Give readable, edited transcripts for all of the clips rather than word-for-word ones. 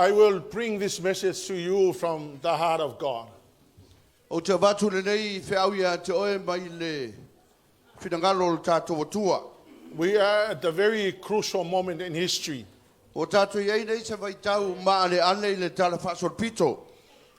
I will bring this message to you from the heart of God. Ou te avatu lenei feau ia te oe mai le finagalo o le tatou Atua. We are at the very crucial moment in history. Ua tatou i ai nei se vaitau maaleale i le tala faasolopito.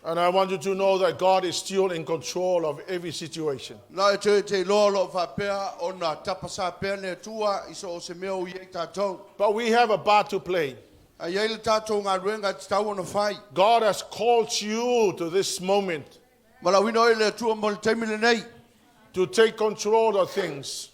And I want you to know that God is still in control of every situation. Na e te te iloa o lo o faapea ona tapasā pea le Atua i so o se mea o i ai tatou. But we have a part to play. A i ai le tatou galuega e tatau ona fai. God has called you to this moment. Valaauina oe e le Atua mo le taimi lenei. To take control of things.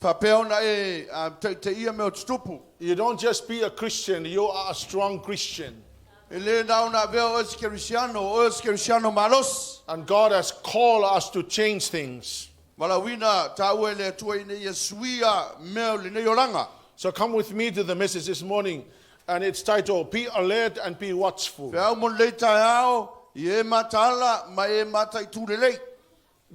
Faapea ona e taitaia mea o tutupu. You don't just be a Christian, you are a strong Christian. E le na ona avea oe se Kerisiano, o oe o se Kerisiano malosi. And God has called us to change things. Valaauina tāua e le Atua ina ia suia mea o lenei olaga. So come with me to the message this morning and it's titled Be Alert and Be Watchful. Feau mo lenei taeao, i e mataala ma e mataitu lelei.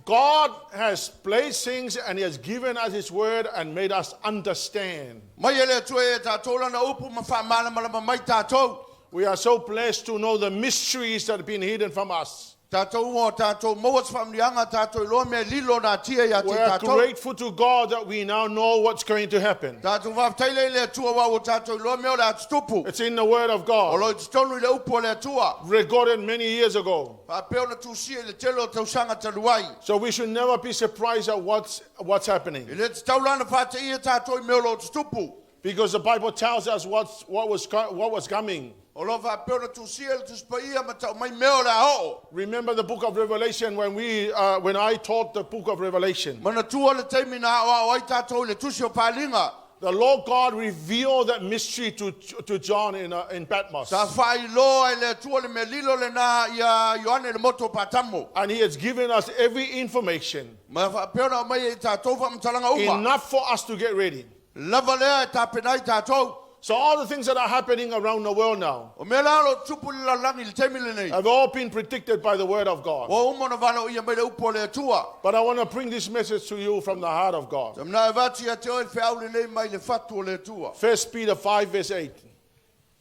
God has placed things and He has given us His word and made us understand. Mai e le Atua e tātou lana upu ma faamalamalama mai tātou. We are so blessed to know the mysteries that have been hidden from us. Tātou ua o tātou maua se faamanuiaga, tātou iloa mea lilo nā tia ia te We are tātou. grateful to God that we now know what's going to happen. Tātou faafetai lea i le Atua aua ua tātou iloa mea o le a tutupu. It's in the Word of O God, lo o i totonu i le upu a le Atua. recorded many years ago. Faapea ona tusia i le tele o tausaga talu ai. So we should never be surprised at what's, what's happening. E le tatau la ona faateia tātou i mea o lo o tutupu. Because the Bible tells us what's, what, was, what was coming. O lo o faapea ona tusia le Tusi Paia ma tau mai mea o le a oo. Remember the book of Revelation when, we, uh, when I taught the book of Revelation. Manatua le taimi na aoao ai tātou i le Tusi o Paaliga. The Lord God revealed that mystery to, to John in, uh, in Patmos. Sa faailoa e le Atua le mea lilo lenā iā Ioane i le motu o Patamo. And he has given us every information. Ma faapea ona aumai ai i tātou faamatalaga uma. Enough for us to get ready. Lava lea e tapena ai tātou. So all the things that are happening around the world now. O mea la o lo o tutupu i le lalolagi i le taimi lenei. Have all been predicted by the word of God. Ua uma ona valaauia mai le upu a le Atua. But I want to bring this message to you from the heart of God. Sa manao e avatu ia te oe le feau lenei mai le fatu o le Atua. First Peter 5 verse 8.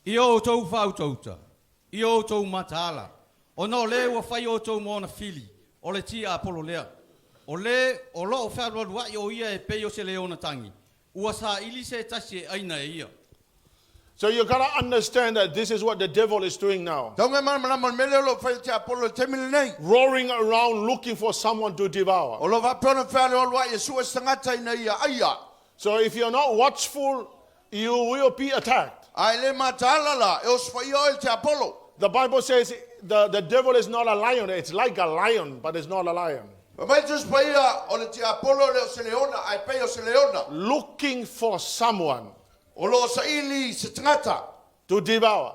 I o outou faautauta, i o outou mataala, ona o lē ua fai outou ma ona fili, o le tiapolo lea. O lē o lo o fealualuaʻi o ia e pei o se leona tagi, ua saili se tasi e ʻaina e ia. So you gotta understand that this is what the devil is doing now. Taunga e malamalama o le mea lea o lo o fai e le tiapolo i le taimi lenei. Roaring around looking for someone to devour. O lo o faapea ona fealualuai e sue se tagata ina ia aia. So if you're not watchful, you will be attacked. A e le mataala la, e osofaia oe e le tiapolo. The Bible says the, the devil is not a lion. It's like a lion, but it's not a lion. Fai mai le Tusi Paia, o le tiapolo e le o se leona, ae pei o se leona. Looking for someone. O lo o saili i se tagata. To devour.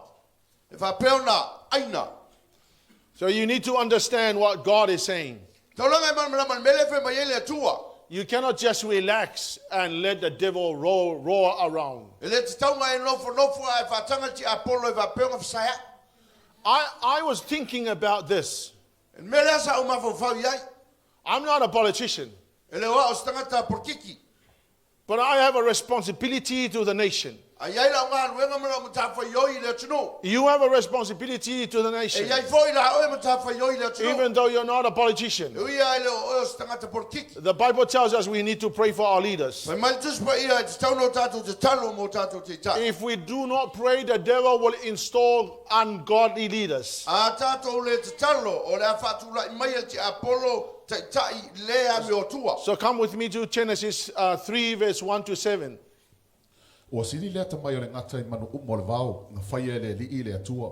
E faapea ona aina. So you need to understand what God is saying. Taulaga e malamalama i le mea lea e fai mai ai le Atua. You cannot just relax and let the devil roar, roar around. E le tatau ona e nofonofo ae faataga le tiapolo e faapea ona fesaeaʻi. I, I was thinking about this. E le mea lea sa ou mafaufau i ai. I'm not a politician. E le o au o se tagata polokiki. But I have a responsibility to the nation. A i ai lau galuega ma lau matafaioi i le atunuu. You have a responsibility to the nation. E i ai foi la oe matafaioi i le atunuu. Even though you're not a politician. E ui lava e le o oe o se tagata polokiki. The Bible tells us we need to pray for our leaders. Fai mai le Tusi Paia e tatau ona o tatou tatalo mo tatou teitai. If we do not pray, the devil will install ungodly leaders. A tatou le tatalo, o le a faatulai mai e le tiapolo Taitai le amiotua. So come with me to Genesis uh, 3 verse 1 to 7. Ua sili le atamai o le gata i manu uma o le vao, na faia e le Alii le Atua.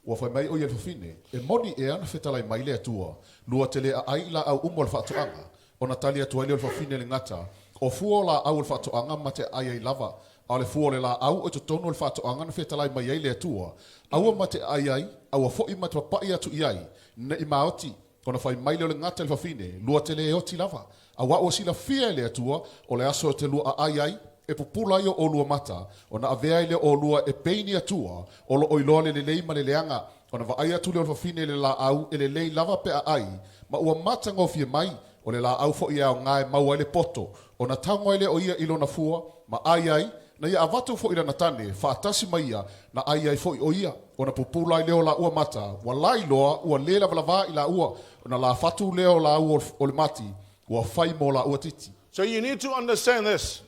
Ua fai mai o ia i le fafine, E moni ea na fetalai mai le Atua, lua te le aai i laau uma o le faatoaga? Ona tali atu ai lea o le fafine i le gata, O fua o laau o le faatoaga ma te aai ai lava, a o le fua o le laau o i totonu o le faatoaga na fetalai mai ai le Atua, aua ma te aai ai, aua foi ma te papaʻi atu i ai, ne i maoti. Ona fai mai lea o le gata i le fafine, Lua te le oti lava, auā ua silafia e le Atua, o le aso e te lua aai ai, e pupula ai o ʻolua mata, ona avea ai lea o ʻolua e pei ni Atua, o lo o iloa le lelei ma le leaga. Ona vaai atu lea o le fafine i le laau e lelei lava pe aai, ma ua matagofie mai, o le laau foi e aoga e maua ai le poto, ona tago ai lea o ia i lona fua, ma ai ai, na ia avatu foi i lana tane, faatasi ma ia, na ai ai foi o ia. Ona pupula ai lea o laua mata, ua lailoa ua lē lavalavā i laua, ona lafatu lea o lāua o le mati, ua fai mo laua titi. So you need to understand this.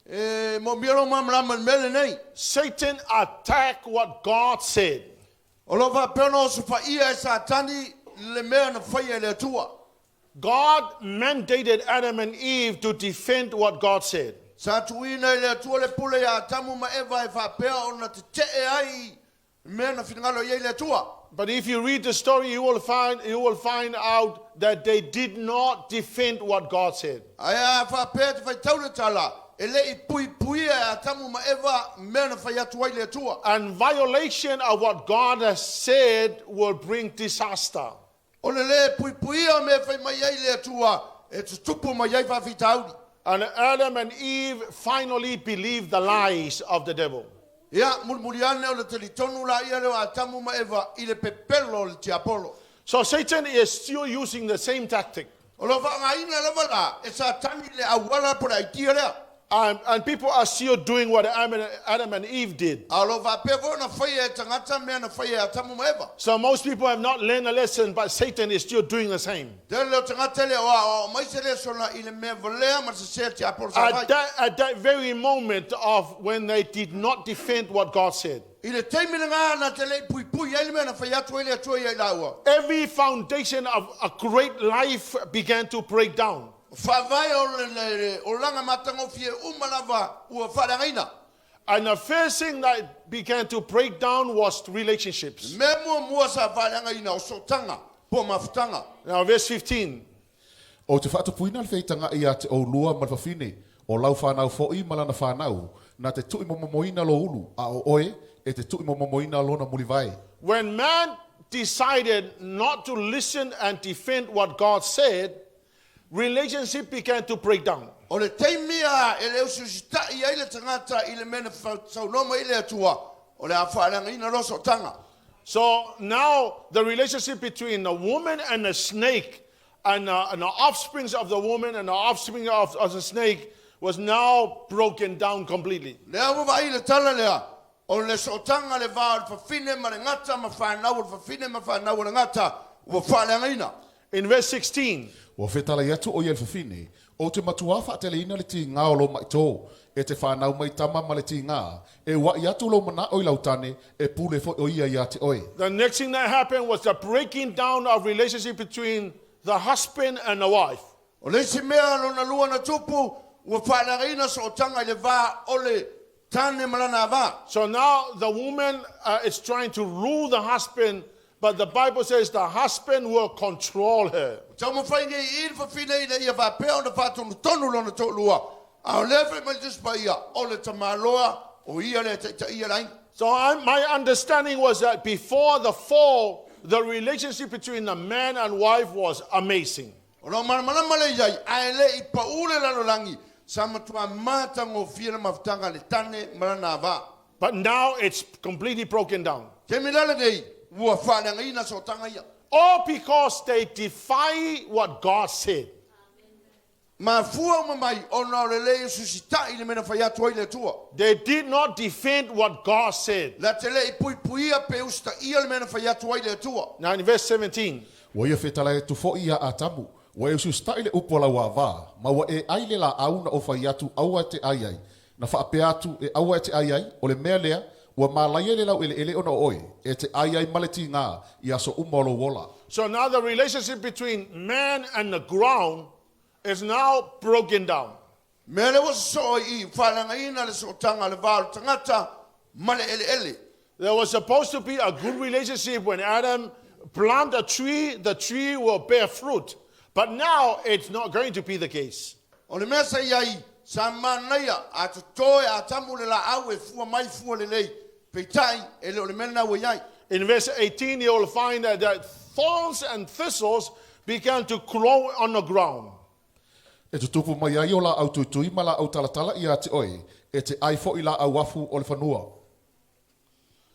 E moomia lou malamalama i le mea lenei. Satan attacked what God said. O lo o faapea ona osofaia e Satani le mea na faia e le Atua. God mandated Adam and Eve to defend what God said. Sa tuuina e le Atua le pule ia Atamu ma Eva e faapea ona tetee ai i mea na finagalo i ai le Atua. But if you read the story, you will find out that they did not defend what God said. Ae a faapea e te faitau le tala, e le i puipuia e Atamu ma Eva mea na fai atu ai le Atua. And violation of what God has said will bring disaster. O le lē puipuia o mea fai mai ai le Atua e tutupu mai ai faafitauli. And Adam and Eve finally believed the lies of the devil. Ia, mulimuli ane o le talitonu laia lea o Atamu ma Eva i le pepelo o le tiapolo. So Satan is still using the same tactic. O lo o faaaogaina lava la e Satani le auala po o le aitia lea. And people are still doing what Adam and Eve did. A o lo o faapea foi ona faia e tagata mea na faia e Atamu ma Eva. So most people have not learned a lesson, but Satan is still doing the same. Tele o tagata e le o aoao mai se lesona i le mea valea ma le sese a le tiapolo sa fai. At that very moment of when they did not defend what God said, I le taimi lena na te le i puipui ai le mea na fai atu ai le Atua ia i laua. Every foundation of a great life began to break down. Faavae o le, le, olaga matagofie uma lava ua faaleagaina. And the first thing that began to break down was relationships. Mea muamua sa faaleagaina o sootaga po o mafutaga. Now, verse 15. Ou te faatupuina le feitagaʻi ia te ʻoulua ma le fafine, o lau fanau foʻi ma lana fanau, na te tuʻimomomoina lou ulu, a o oe, e te tuʻimomomoina lona mulivae. When man decided not to listen and defend what God said, relationship began to break down. O le taimi a e le usiusitaʻi ai le tagata i le mea na saunoa mai le Atua, o le a faaleagaina loa sootaga. So now the relationship between the woman and the snake and the offsprings of the woman and the offspring of the snake was now broken down completely. Lea ua vaai le tala lea, o le sootaga le va o le fafine ma le gata ma fanau o le fafine ma fanau o le gata, ua faaleagaina. In verse 16, Ua fetalai atu o ia i le fafine, ou te matuā faateleina le tigā o lou maʻitō, e te fanau mai tama ma le tigā, e uaʻi atu lou manaʻo i lau tane, e pule foʻi o ia iā te oe. The next thing that happened was the breaking down of relationship between the husband and the wife. O le isi mea lona lua na tupu, ua faaleagaina sootaga i le va o le tane ma lana avā. So now the woman is trying to rule the husband, but the Bible says the husband will control her. Taumafai nei i le fafine ina ia faapea ona faatonutonu lona toalua. A o lea fai mai le Tusi Paia, o le tamāloa, o ia le taitaia le aiga. So my understanding was that before the fall, the relationship between the man and wife was amazing. O lou malamalama lea i ai, ae le i paū le lalolagi, sa matuā matagofie le mafutaga le tane ma lana avā. But now it's completely broken down. Taimi la lenei, ua faaleagaina sootaga ia. All because they defy what God said. Mafua uma mai, ona o le le usiusitaʻi i le mea na fai atu ai le Atua. They did not defend what God said. La te le i puipuia pe usitaia le mea na fai atu ai le Atua. Now in verse 17, Ua ia fetalai atu foʻi iā Atamu, ua e usiusitaʻi le upu a lau avā, ma ua e ʻai le laau na ou fai atu aua e te ʻai ai. Na faapea atu e aua e te ʻai ai, o le mea lea, ua malaia le laueleele ona o oe, e te ʻai ai ma le tigā, i aso uma o lou ola. So now the relationship between man and the ground is now broken down. Mea lea ua sosoo i i, faaleagaina le sootaga le va o le tagata ma le eleele. There was supposed to be a good relationship when Adam planted a tree, the tree will bear fruit. But now it's not going to be the case. O le mea sa i ai, sa manaia, a totō e Atamu le laau e fua mai fua lelei. Peitai, e le o le mea lena ua i ai. In verse 18, you will find that thorns and thistles began to grow on the ground. E tutupu mai ai o laau tuitui ma laau talatala ia te oe, e te ʻai foʻi laau afu o le fanua.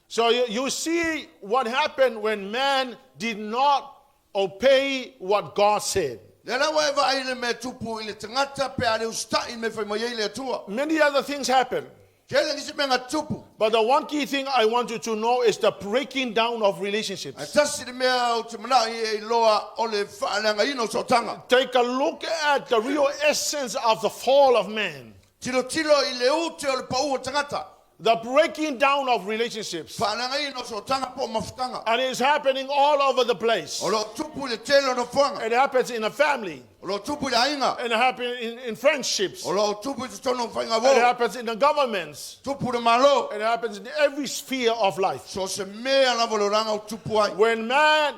So you see what happened when man did not obey what God said. Lea la ua e vaai le mea tupu i le tagata pe a le usitai i mea fai mai ai le Atua. Many other things happen. Tele nisi mea na tupu. But the one key thing I want you to know is the breaking down of Ae relationships. tasi le mea o te manao i e iloa o le whaaleanga o sotaga. Take a look at the real essence of the fall of man, Tilo tilo i le ute o le pau o tangata. the breaking down of relationships. Whaaleanga o sotaga po mafutanga. And it's happening all over the place. O lo tupu i le tele o nofoaga. It happens in a family, O lo tupu i le aiga. and it happens in friendships, O lo tupu i te tono o whainga it wō. happens in the governments, Tupu le malo. it happens in every sphere of life. So se mea lava le oranga o tupu ai. When man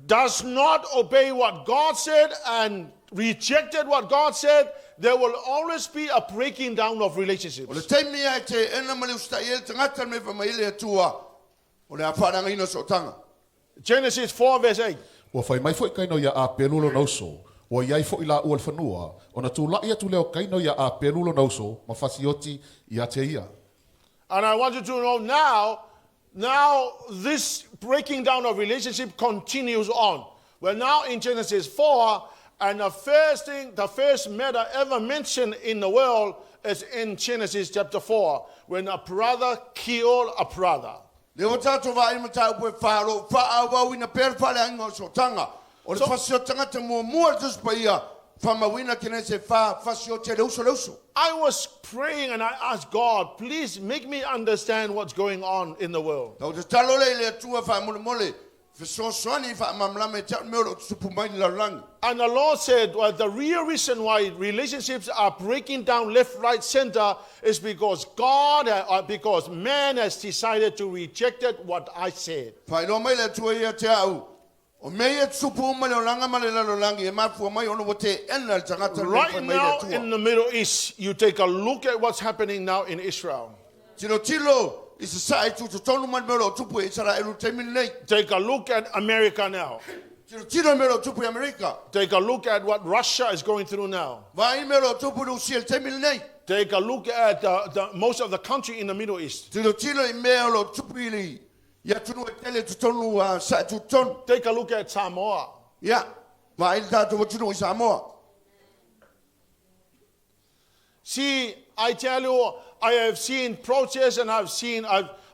does not obey what God said and rejected what God said, there will always be a breaking down of O le relationships. taimi ai te ena ma le ustai e le tangata le mea mai le atua. O le a whaaleanga o sotaga. Genesis 4, verse 8. Ua fai mai foi kaino ia a pelu lo nauso, ua iai foi la ua le fanua, ona tūlai atu leo kaino ia a pelu lo nauso, ma fasioti ia te ia. And I want you to know now this breaking down of relationship continues on. We're now in Genesis 4, and the first thing, the first matter ever mentioned in the world is in Genesis chapter 4, when a brother killed a brother. Le o tātou wā i matai upu e whāro, wha au ina pēr whaaleanga o sotaga. O le whasio tangata mua mua le tusi paia, whamawina kene se wha whasio te le uso le uso. I was praying and I asked God, please make me understand what's going on in the world. Tau te talo le i le atua wha mole mole, whisosoani wha mamlame te mea o lo tupu mai ni lalulangi. And the Lord said, well, the real reason why relationships are breaking down left, right, center is because God, because man has decided to reject it, what I said. Whailoa mai le atua ia te au. O mea ia tupu uma le olanga ma le lalolagi e mafua mai ona ua te ena le tangata le mea Right whai mai le now atua. in the Middle East, you take a look at what's happening now in Israel. Tilo tilo i se sae tutotonu mai le mea o lo tupu e Israelu taimi nei. Take a look at America now. Tilo tilo i mea o lo tupu i Amerika. Take a look at what Russia is going through now. Vai mea o lo tupu i Rusia i le taimi nei. Take a look at most of the country in the Middle East. Tilo tilo i mea o lo tupu i le ia tunu e tele tutonu a sae tutotonu. Take a look at Samoa. Ia, vai le tātou atunu i Samoa. See, I tell you, I have seen protests and I've seen,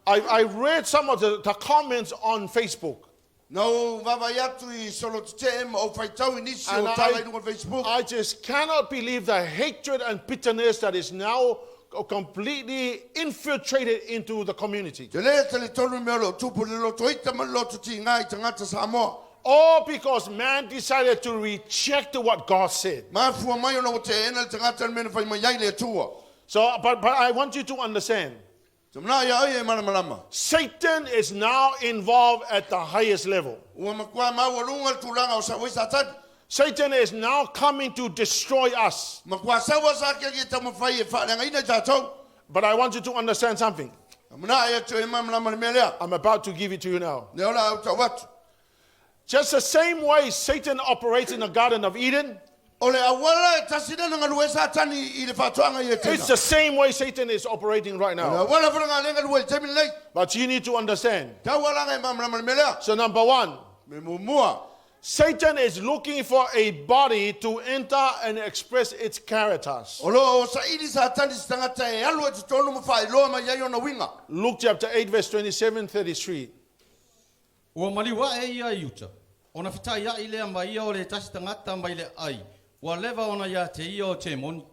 I've read some of the comments on Facebook. Na o vavai atu i solo te te ma o whaitau i nisi And o tala i lunga o Facebook. I just cannot believe the hatred and bitterness that is now completely infiltrated into the community. Te le te le tonu mea o lo tupu le loto ita ma le loto ti ngā i tangata Samoa. All because man decided to reject what God said. Mafua mai ona o te ena le tangata le mea na whai mai ai le atua. So, but I want you to understand, Te mana ia ai e malamalama. Satan is now involved at the highest level. Ua makua maua lunga le tulaga o sa wei sa tani. Satan is now coming to destroy us. Makua sawa sa kia ki tamawhai e whaeanga ina i tātou. But I want you to understand something. Te mana ia te e malamalama le mea lea. I'm about to give it to you now. Le ola au tau atu. Just the same way Satan operates in the Garden of Eden, O le awala e tasina na ngalue sa tani i le whātuanga i e tena. it's the same way Satan is operating right O le now. awala whana ngā lenga lue i te nei. But you need to understand. Tau alanga e malamalama le mea lea. So, number one, Me mumua. Satan is looking for a body to enter and express its characters. O lo o saili sa tani si tangata e alu e te tonu ma whailoa mai ai ona winga. Luke chapter 8, verse 27 33. Ua maliu ae ia i uta. Ona fetai ai lea mai ia o le tasi tagata mai le ai. Ua leva ona ia te ia o te moni.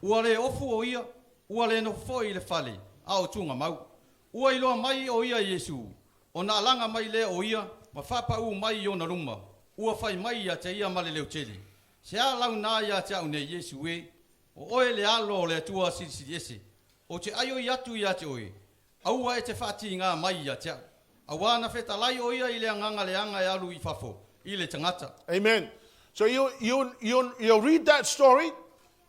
Ua le ofu o ia, ua le nofo foi i le fale, a o tunga mau. Ua iloa mai o ia Iesu. Ona alaga mai lea o ia, ma faapau mai i ona luma. Ua fai mai ia te ia ma le leotele. Se a launa ia te au nei Iesu e. O oe le alo o le Atua silisili ese. O te aio i atu ia te oe. Aua e te whaati ngā mai ia te au. Aua na fetalai o ia i le anganga le anga e alu i fafo, i le tangata. Amen. So you read that story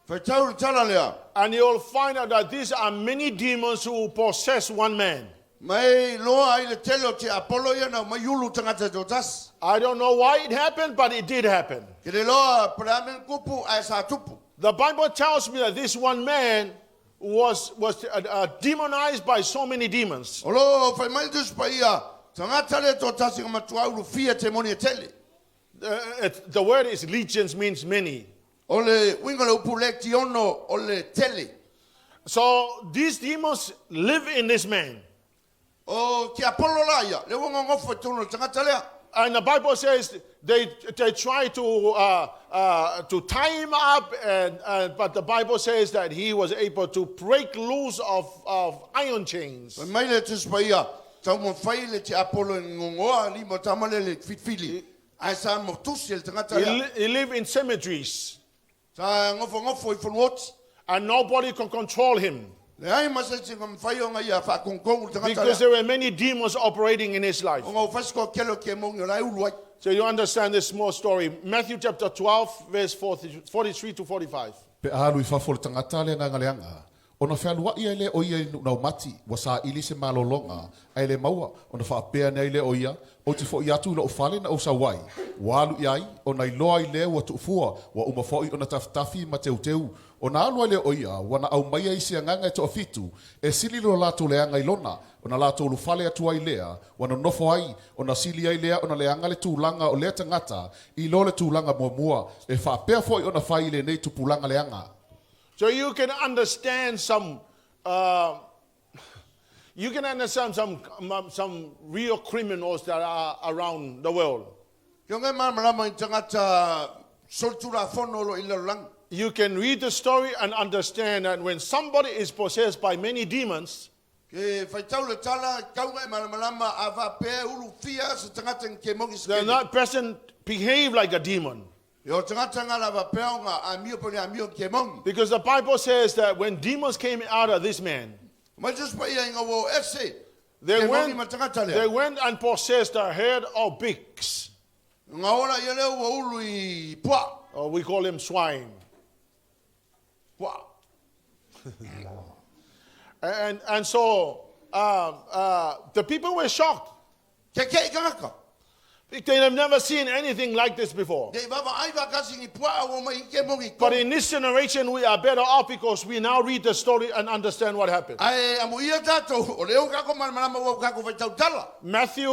Whaitau le tala lea. and you'll find out that these are many demons who possess one man. Mai loa ai le tele o te Apollo ia na mai ulu tangata te o tasi. I don't know why it happened, but it did happen. Ke le loa pere kupu ai sa tupu. The Bible tells me that this one man was demonized by so many demons. O lo whai mai tusi pa ia, tangata le tō tasi nga matua ulu fia te moni e tele. The word is legions, means many. O le winga le upu le tiono o le tele. So these demons live in this man. O tiapolo la ia, le ua gogofo i totonu o le tagata lea. And the Bible says they try to tie him up, but the Bible says that he was able to break loose of iron chains. Fai mai le Tusi Paia, taumafai le tiapolo e gogoa lima o tama lea i le filifili, ae sa motusi e le tagata He, lea. he lived in cemeteries, Sa gofogofo i fanuaoti. And nobody could control him Leai ma se isi na mafai ona ia faakogokog le tagata because lea. there were many demons operating in his life. Ona ua fai si toatele o kemoni o la e ulu ai. So you understand this small story. Matthew chapter 12, verse 40, 43 to 45. Pe a alu i fafo le tagata le agaga leaga, ona fealuaʻi ai lea o ia i nuʻu laumati, ua saili se malologa, ae le maua, ona faapea ane ai lea o ia, Ou te foʻi atu i loʻu fale na ou sau ai. Ua alu i ai, ona iloa ai lea ua tuufua, ua uma foʻi ona tafitafi ma teuteu. Ona alu ai lea o ia, ua na aumaia isi agaga e toafitu, e sili lo latou leaga i lona, ona latou ulufale atu ai lea, ua nonofo ai, ona sili ai lea ona leaga le tulaga o lea tagata i lo le tulaga muamua, e faapea foʻi ona fai i lenei tupulaga leaga. So you can understand some real criminals that are around the world. Ke ona e malamalama i tagata solitulafono o lo o i le lalolagi. You can read the story and understand that when somebody is possessed by many demons, Ke faitau le tala, tau ona e malamalama a faapea e ulufia se tagata i kemoni se then kele. that person behave like a demon. Ia o tagata nga lava pea ona amio po le amio i kemoni. Because the Bible says that when demons came out of this man, Mai Tusi Paia ina ua o ese they kemoni went, ma tagata they lea. went and possessed a herd of pigs. Nga ola ia lea ua ulu i puaa. Or we call them swine. Puaa. And so the people were shocked. Kekeʻi tagata. They have never seen anything like this before. Le i vaavaai faatasi ni puaa ua omai i kemoni i But totonu. in this generation, we are better off because we now read the story and understand what happened. Ae amuia tatou, o lea ua tatou malamalama ua tatou faitau tala. Matthew,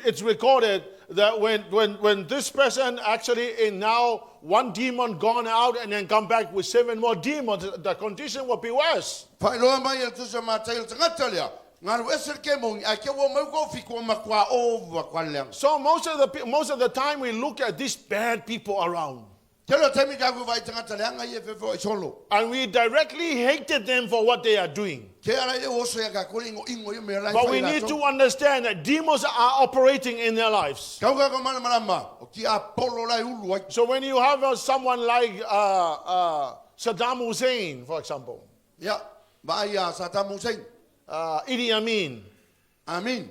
it's recorded that when this person actually in now one demon gone out and then come back with seven more demons, the condition will be worse. Faailoa mai e le Tusi a Mataio le tagata lea, galu ese le kemoni, ae ke ua omai ua fitu ua matuā ova koa le leaga. So most of the time we look at these bad people around Tele o taimi tatou vaai i tagata leaga ia e feofeoai solo. And we directly hated them for what they are doing. Ke ala i le oso ia tatou le igoigo ia mea la e But fai we need latou. to understand that demons are operating in their lives. Tau tatou malamalama, o tiapolo la e ulu ai. So when you have someone like Saddam Hussein, for example, Ia, vaai ia Saddam Hussein. Idi Amin, Amin.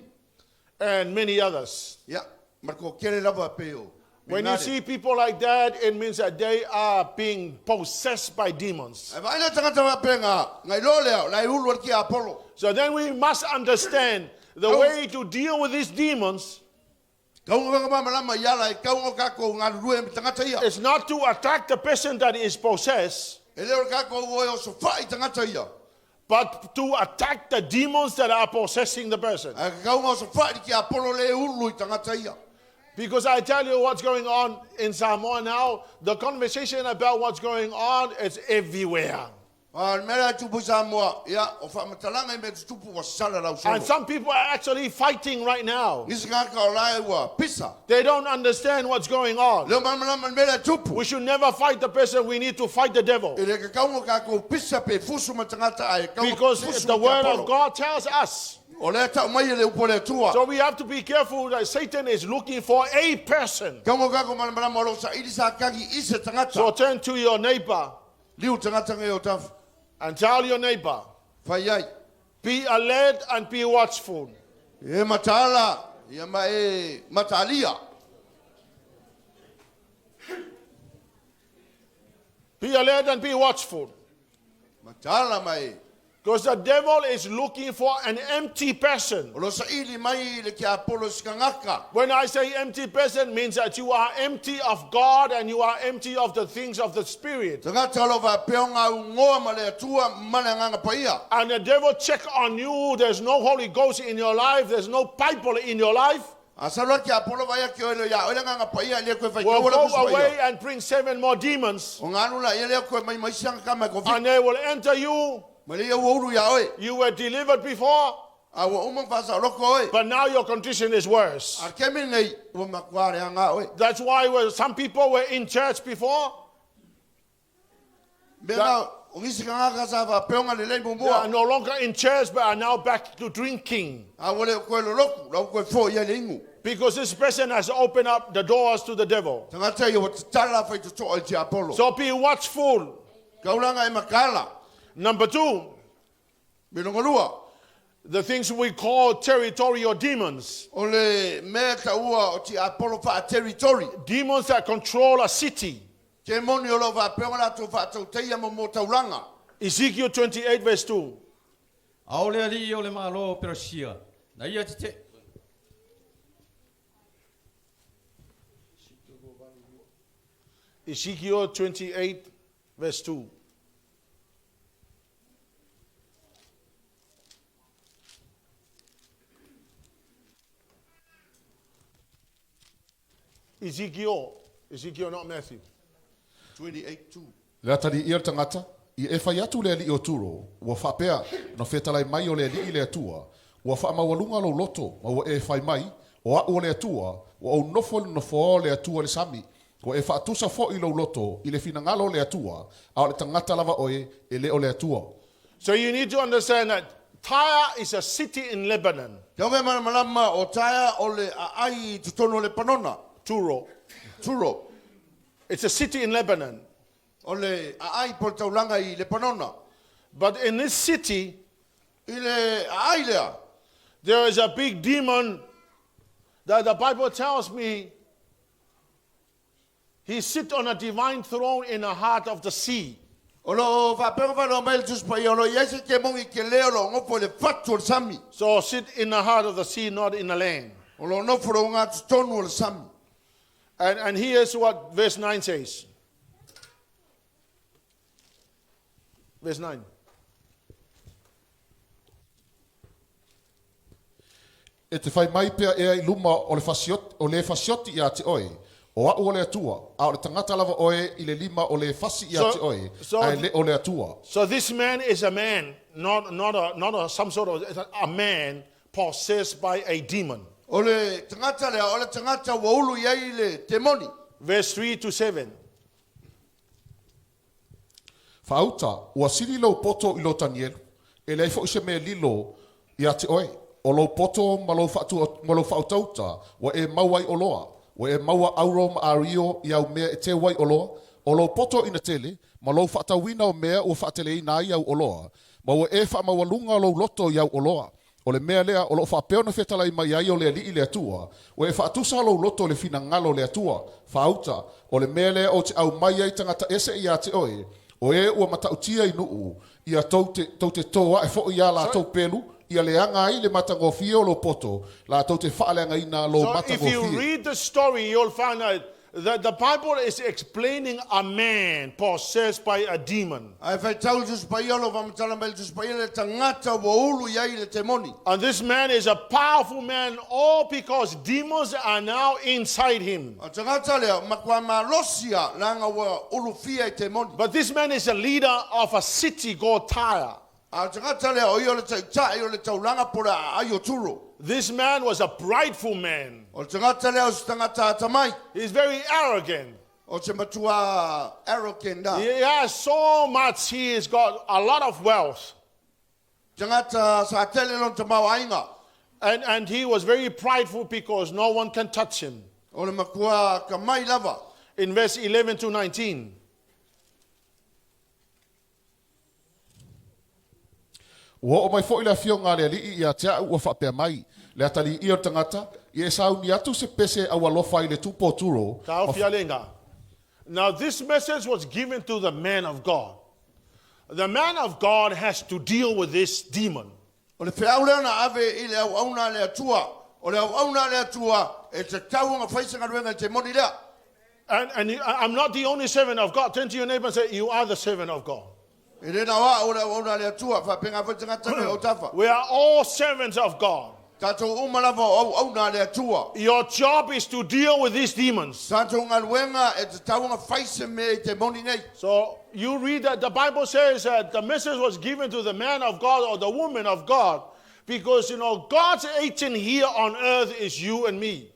And many others. Ia, ma le toatele lava pei o. When you see people like that, it means that they are being possessed by demons. E vaai le tagata faapena, na iloa lea, la e ulu ai le tiapolo. So then we must understand the way to deal with these demons Tau ona malamalama i ala e tau ona tatou galulue ma tagata ia. Is not to attack the person that is possessed, E le o le tatou o e osofai tagata ia. But to attack the demons that are possessing the person. Ae tau ona osofai le tiapolo le ulu i tagata ia. Because I tell you what's going on in Samoa now, the conversation about what's going on is everywhere. A le mea lea e tupu i Samoa, ia, o faamatalaga i mea tutupu ua sala lau And solo. some people are actually fighting right now. Nisi tagata o la e ua pisa. They don't understand what's going on. Le o malamalama le mea lea e tupu. We should never fight the person, we need to fight the devil. E le tatau ona tatou pisa pe fusu ma tagata ae tatau ona Because fusu the ma word tiapolo. of God tells us. O lea tau mai e le upu a le Atua. So we have to be careful that Satan is looking for a person. Tau ona tatou malamalama o lo o saili Satani i se tagata. So turn to your neighbor Liu tagata nei o tafa. And tell your neighbor, Fai ai. Be alert and be watchful. E mataala, ia ma e mataalia. Be alert and be watchful. Mataala ma e. Because the devil is looking for an empty person. O lo o saili mai le tiapolo i se tagata. When I say empty person, means that you are empty of God and you are empty of the things of the Spirit. Tagata o lo o faapea ona augoa ma le Atua ma le Agaga Paia. And the devil check on you. There's no Holy Ghost in your life. There's no Bible in your life. A sau loa le tiapolo vaai atu e le ia oe le Agaga Paia e le koe Will faitaua le go Tusi Paia. Away and bring seven more demons. O ganu la ia lea koe mai mai sianga kama e kofi. And they will enter you. Ma le ia ua ulu ia oe. You were delivered before, A ua uma whaasa loko oe. but now your condition is worse. A kemi nei, ua makuare anga oe. That's why when some people were in church before, Mea na, o ngisi ka ngaka sa wha peonga le lei they are mumua. no longer in church but are now back to drinking. A ua le koe loloku, lau koe fo ia le ingu. Because this person has opened up the doors to the devil. Tangata ia wa tatala whai totoa i te Apollo. So be watchful. Kaulanga e makala. Number two, Me longa lua. the things we call territorial demons. O le mea ta ua o te Apollo wha territory. Demons that control a city. Te moni o lo wha peonga la tō wha tau teia mo mō tauranga. Ezekiel 28, verse 2. A o le ali o le malo o Perasia. Na ia te te... Ezekiel 28, verse 2. Ezekiel, Ezekiel, not Matthew. 28-2. Le atali ia le tangata, i e whai atu le ali o turo, ua whapea, no whetalai mai o le ali i le atua, ua wha maualunga lo loto, ma ua e whai mai, o au o le atua, ua au nofo le nofo o le atua le sami, ua e whaatusa fo i lo loto, i le finangalo o le atua, a o le tangata lava oe, e le o le atua. So you need to understand that Tyre is a city in Lebanon, Te onge mana malama o taia o le a ai tutono le panona. Turo. Turo. It's a city in Lebanon. O le a ai po le taulanga i le panona. But in this city, I le a ai lea. there is a big demon that the Bible tells me he sits on a divine throne in the heart of the sea. O lo whapenga whanau mai le tuspa i o lo iai se te mongi ke leo lo ngofo le fatu o le sami. So sit in the heart of the sea, not in the land. O lo nofo lo ngā tutonu o le sami. And here's what verse 9 says. Verse 9. E te whai mai pea ea i luma o le, fasiot, o le fasioti ia te oe, o au o le atua, a o le tangata lava oe i le lima o le fasi ia te oe, a e le o le atua. So this man is a man, not a, some sort of, a man possessed by a demon. O le tangata lea, o le tangata ua ulu iai le te moni. Verse 3 to 7. Whaauta, ua sili lau poto i lo tanielu, e lei fo i se mea lilo ia te oe, o lau poto ma lau, whaatu, ma lau whautauta, ua e maua i oloa, ua e maua auro ma ario i au mea e te wai oloa, o lau poto ina tele, ma lau whaatawina o mea ua whaatele ina ai au oloa, ma ua e whaamaualunga lou loto i au oloa, o le mea lea o loo faapea ona fetalai mai ai o le alii le atua ua e faatusa lou loto le finagalo le atua faauta o le mea lea o te au mai ai tagata ese iā te oe o e ua matautia i nuu ia tou te, tou te tō ae foʻi iā latou pelu ia leaga ai le matagofie o lou poto latou te faaleagaina lou So if you matagofie. read the story, you'll find out that the Bible is explaining a man possessed by a demon. Ai whai tau le tuspa i o lo whamatala mai le tuspa i le tangata ua ulu iai le te moni. And this man is a powerful man, all because demons are now inside him. O tangata lea, makua malosia langa ua ulu fia i te moni. But this man is a leader of a city called Tyre. A tangata lea, o ia o le taitai o le taulanga po le a ai o turo. This man was a prideful man. O le tangata lea o se tangata atamai. He's very arrogant. O te matua arrogant da. He has so much, he has got a lot of wealth. Tangata sa tele lon te mau ainga. And he was very prideful because no one can touch him. O le makua ka mai lava. In verse 11 to 19. Ua o mai foʻi le afioga a le aliʻi ia te aʻu ua faapea mai le atalii o le tagata ia e sauni atu se pese aualofa i le tupu o turo Tao fialenga. Now, this message was given to the man of God. The man of God has to deal with this demon. O le whiau lea na ave i le au auna le atua. O le au auna le atua e te tau nga whaisa ngaruenga i te moni lea. And I'm not the only servant of God. Turn to your neighbor and say, You are the servant of God. E le na wa o le au auna le atua. Whapenga whai tangata me o tawha. We are all servants of God. Tātou uma lava o au auna le atua. Your job is to deal with these demons. Tātou ngaruenga e te tau nga whaisa me i te moni nei. So You read that the Bible says that the message was given to the man of God or the woman of God because, God's agent here on earth is you and me.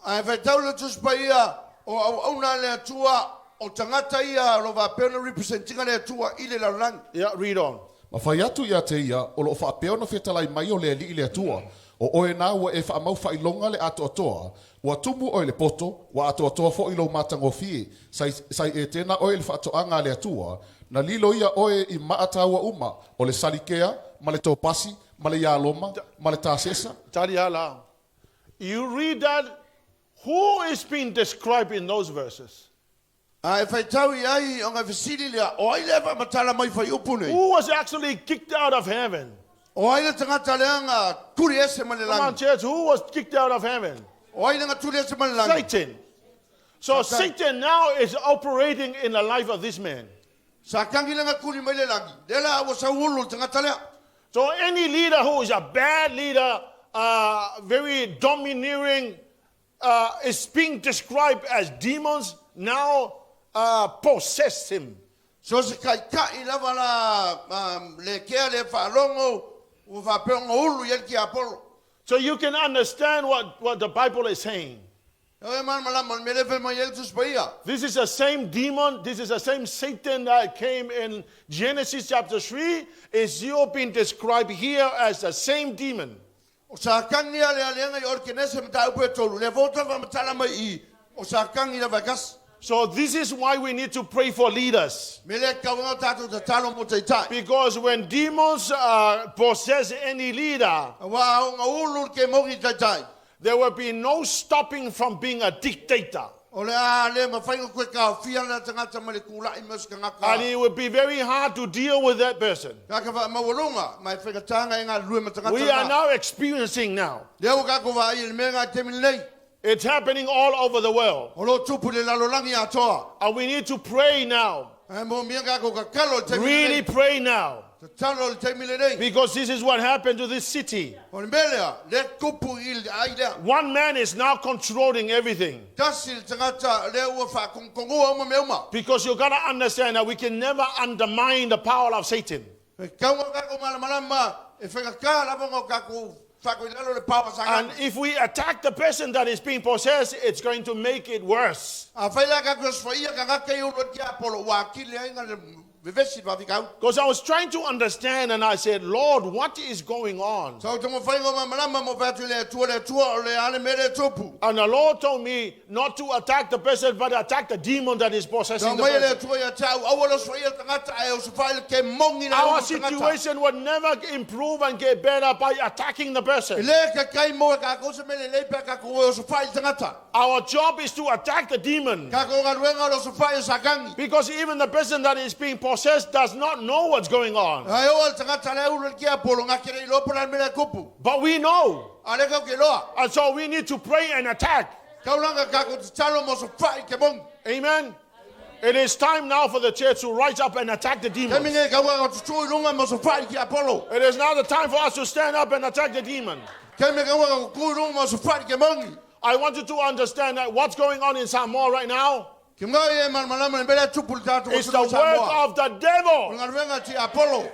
Ae faitau le Tusi Paia, o auauna a le Atua, o tagata ia o lo o faapea ona represent ina le Atua i le lalolagi. Yeah, read on. Ma fai atu ia te ia, o loo faapea ona fetalai mai o le Alii le Atua, o oe na ua e faamau faailoga le atoatoa, ua tumu oe i le poto, ua atoatoa foi lou matagofie, sai, sai Etena oe i le faatoaga a le Atua, na lilo ia oe i maa taua uma, o le salikea, ma le topasi, ma le ialoma, ma le tasesa. Taliala. You read that, who is being described in those verses? A e faitau i ai ona fesili lea, o ai lea e faamatala mai fuaiupu nei? Who was actually kicked out of heaven? O ai le tagata lea na tuli ese mai le Come on, lagi? church, who was kicked out of heaven? O ai le na tuli ese mai le lagi? Satan. So Satan. Satan now is operating in the life of this man. Satani le na tuli mai le lagi. Lea la ua sauulu le tagata lea. So any leader who is a bad leader, very domineering, is being described as demons now possess him. So se taitai lava la le kea le faalogo ua faapea ona ulu i ai le tiapolo. So you can understand what the Bible is saying. E oe malamalama le mea lea e fai mai ai le Tusi Paia. This is the same demon, this is the same Satan that came in Genesis chapter 3, is still being described here as the same demon. O Satani ia le aliaga i o le Kenese mataupu e tolu. Lea foi ua toe faamatala mai i i, o Satani lava e tasi. So this is why we need to pray for leaders. Me lea e tatau ai ona tatou tatalo mo taitai. Because when demons possess any leader, Aua a oo ina ulu le kemogi i taitai. there will be no stopping from being a dictator. O le a le mafai ona toe taofia lena tagata mai le tulai mai o se tagata. And it will be very hard to deal with that person. Tagata faamaualuga, ma e faigata ona e galulue ma tagata We are lena. now experiencing now. Lea ua tatou vaai i le mea lena i le taimi lenei. It's happening all over the world. O lo o tupu i le lalolagi atoa. And we need to pray now. Ae moomia tatou tatalo i le taimi Really lenei. pray now. Tatalo i le taimi lenei. Because this is what happened to this city. O le mea lea, lea tupu i le ai lea. One man is now controlling everything. Tasi le tagata lea ua faatogotogua uma mea uma. Because you got to understand that we can never undermine the power of Satan. E tatau ona tatou malamalama e faigata lava ona o tatou faatu i lalo le power sa And if we attack the person that is being possessed, it's going to make it worse. Afai la tatou e osofaia tagata ia e ulu ai le tiapolo, ua atili ai ona vevesi le faafitauli. Because I was trying to understand and I said, Lord, what is going on? Sa ou taumafai ina malamalama ma ou fai atu i le Atua, le Atua, o le a le mea lea e tupu. And the Lord told me not to attack the person, but attack the demon that is possessing Tau the mai e le person. Atua ia te au, aua le osofaia le tagata, ae osofai le kemogi lea e Our ulu i le tagata. situation would never improve and get better by attacking the E person. le tatai mo e tatou se mea lelei pe a tatou o e osofai le tagata. Our job is to attack the demon. Tatou galuega o le osofai o Satani. Because even the person that is being possessed does not know what's going on. Ae oo lava i le tagata la e ulu ai le tiapolo, na te le iloa po o le a le mea lea e tupu. But we know. A o lea tatou te iloa. And so we need to pray and attack. Tau la ona tatou tatalo ma osofai i kemogi. Amen. It is time now for the church to rise up and attack the demons. Taimi nei, tau ona tutū i luga ma osofai i le tiapolo. It is now the time for us to stand up and attack the demon. Taimi tau ona tutū i luga ma osofai i le kemogi. I want you to understand that what's going on in Samoa right now Ke mga e malamalama le mea lea e tupu i le tatou is the atunuu work Samoa. of the O devil. le galuega a tiapolo.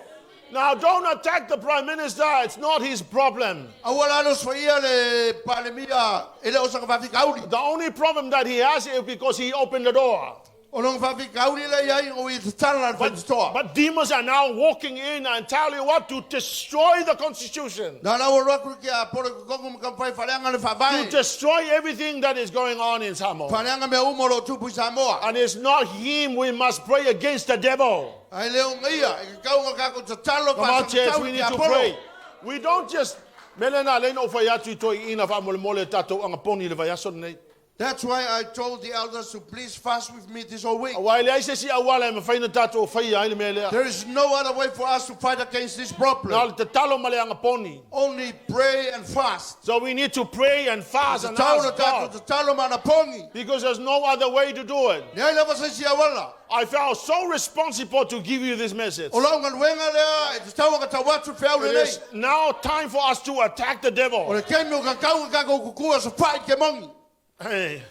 Now, don't attack the prime minister. It's not his problem. Aua la le osofaia le Palemia e le o sona faafitauli. The only problem that he has is because he opened the door. O lona faafitauli lea e i ai o ia tatala le faitotoa. But demons are now walking in and tell you what to destroy the constitution, Na la ua alu atu le tiapolo i totonu ma taumafai e faaleaga le to faavae. destroy everything that is going on in Samoa. Faaleaga mea uma o lo o tupu i Samoa. And it's not him. We must pray against the devil. Ae le o ia, e tatau ona tatou tatalo Come on, church, faasagatau we i need to tiapolo. pray. We don't just. Mele na le no fai atu i toi ina wha mole mole tatou anga poni le vaiaso nei. That's why I told the elders to please fast with me this whole week. Aua e leai se isi auala e mafai ona tatou faia ai le mea lea. There is no other way for us to fight against this problem. Na o le tatalo ma le anga poni. Only pray and fast. So we need to pray and fast and Tatau na ask tatou God. tatalo ma anapogi. Because there's no other way to do it. Leai lava se isi auala. I felt so responsible to give you this message. O lau galuega lea e tatau ona tau atu le feau It lenei. is now time for us to attack the O devil. le taimi o tatau ona tatou kukua osofai i kemogi. Hey.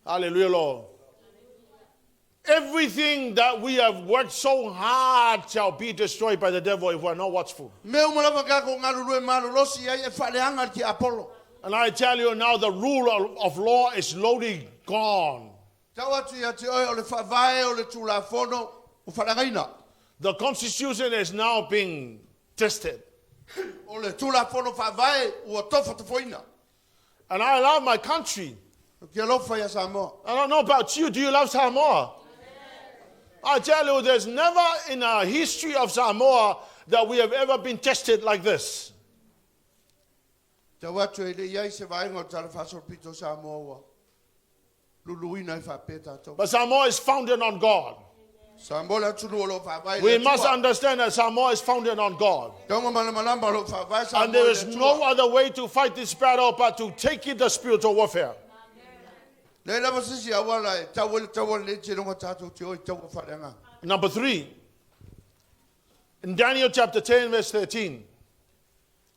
Hallelujah, Lord. Everything that we have worked so hard shall be destroyed by the devil if we are not watchful. Mea uma lava tatou galulue malolosi ai e faaleaga e le tiapolo. And I tell you now, the rule of law is slowly gone. Tau atu ia te oe o le faavae o le tulafono ua faaleagaina. The constitution is now being tested. O le tulafono faavae ua tofotofoina. And I love my country. Ou te alofa ia Samoa. I don't know about you. Do you love Samoa? I tell you, there's never in a history of Samoa that we have ever been tested like this. Tau atu e le i ai se vaega o le Tala Faasolopito o Samoa ua luluina ai faapea tatou. But Samoa is founded on God. Samoa le atunuu o lo o faavae i le We must Atua. understand that Samoa is founded on God. Taoga malamalama o lo o faavae Samoa And there i le is Atua. no other way to fight this battle but to take it the spiritual warfare. Leai lava se isi auala e tau ai le taua lenei seiloga tatou te o i taua faaleagaga. Number three, in Daniel chapter 10, verse 13.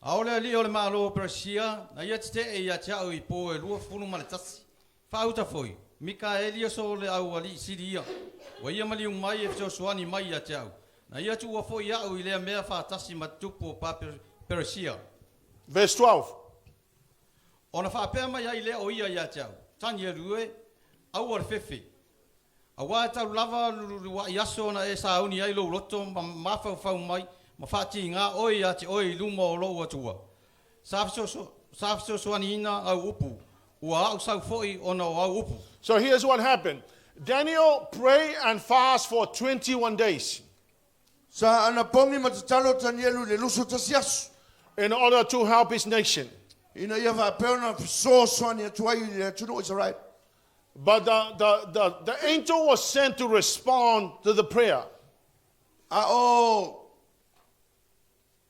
A o le alii o le Malo o Peresia, na ia tete'e ia te a'u i po e 21, faauta foi, Mikaeli o le auali'i sili ia, ua ia maliu mai e fesoasoani mai ia te a'u, na ia tuua foi a'u i lea mea faatasi ma tupu o Peresia. Verse 12. Ona faapea mai ai lea o ia ia te a'u, Tanielu e, aua le fefe. Auā e talu lava lulua'i aso na e sauni ai lou loto ma mafaufau mai ma faatigā oe ia te oe i luma o lou Atua. Sa fesoasoaniina au upu, ua a'u sau foi ona o au upu. So here's what happened Daniel prayed and fast for 21 days Sa anapogi ma tatalo o Tanielu i le 21 aso. in order to help his nation. Ina ia faapea ona fesoasoani atu ai i le atunuu o Isaraelu. But the angel was sent to respond to the prayer. A o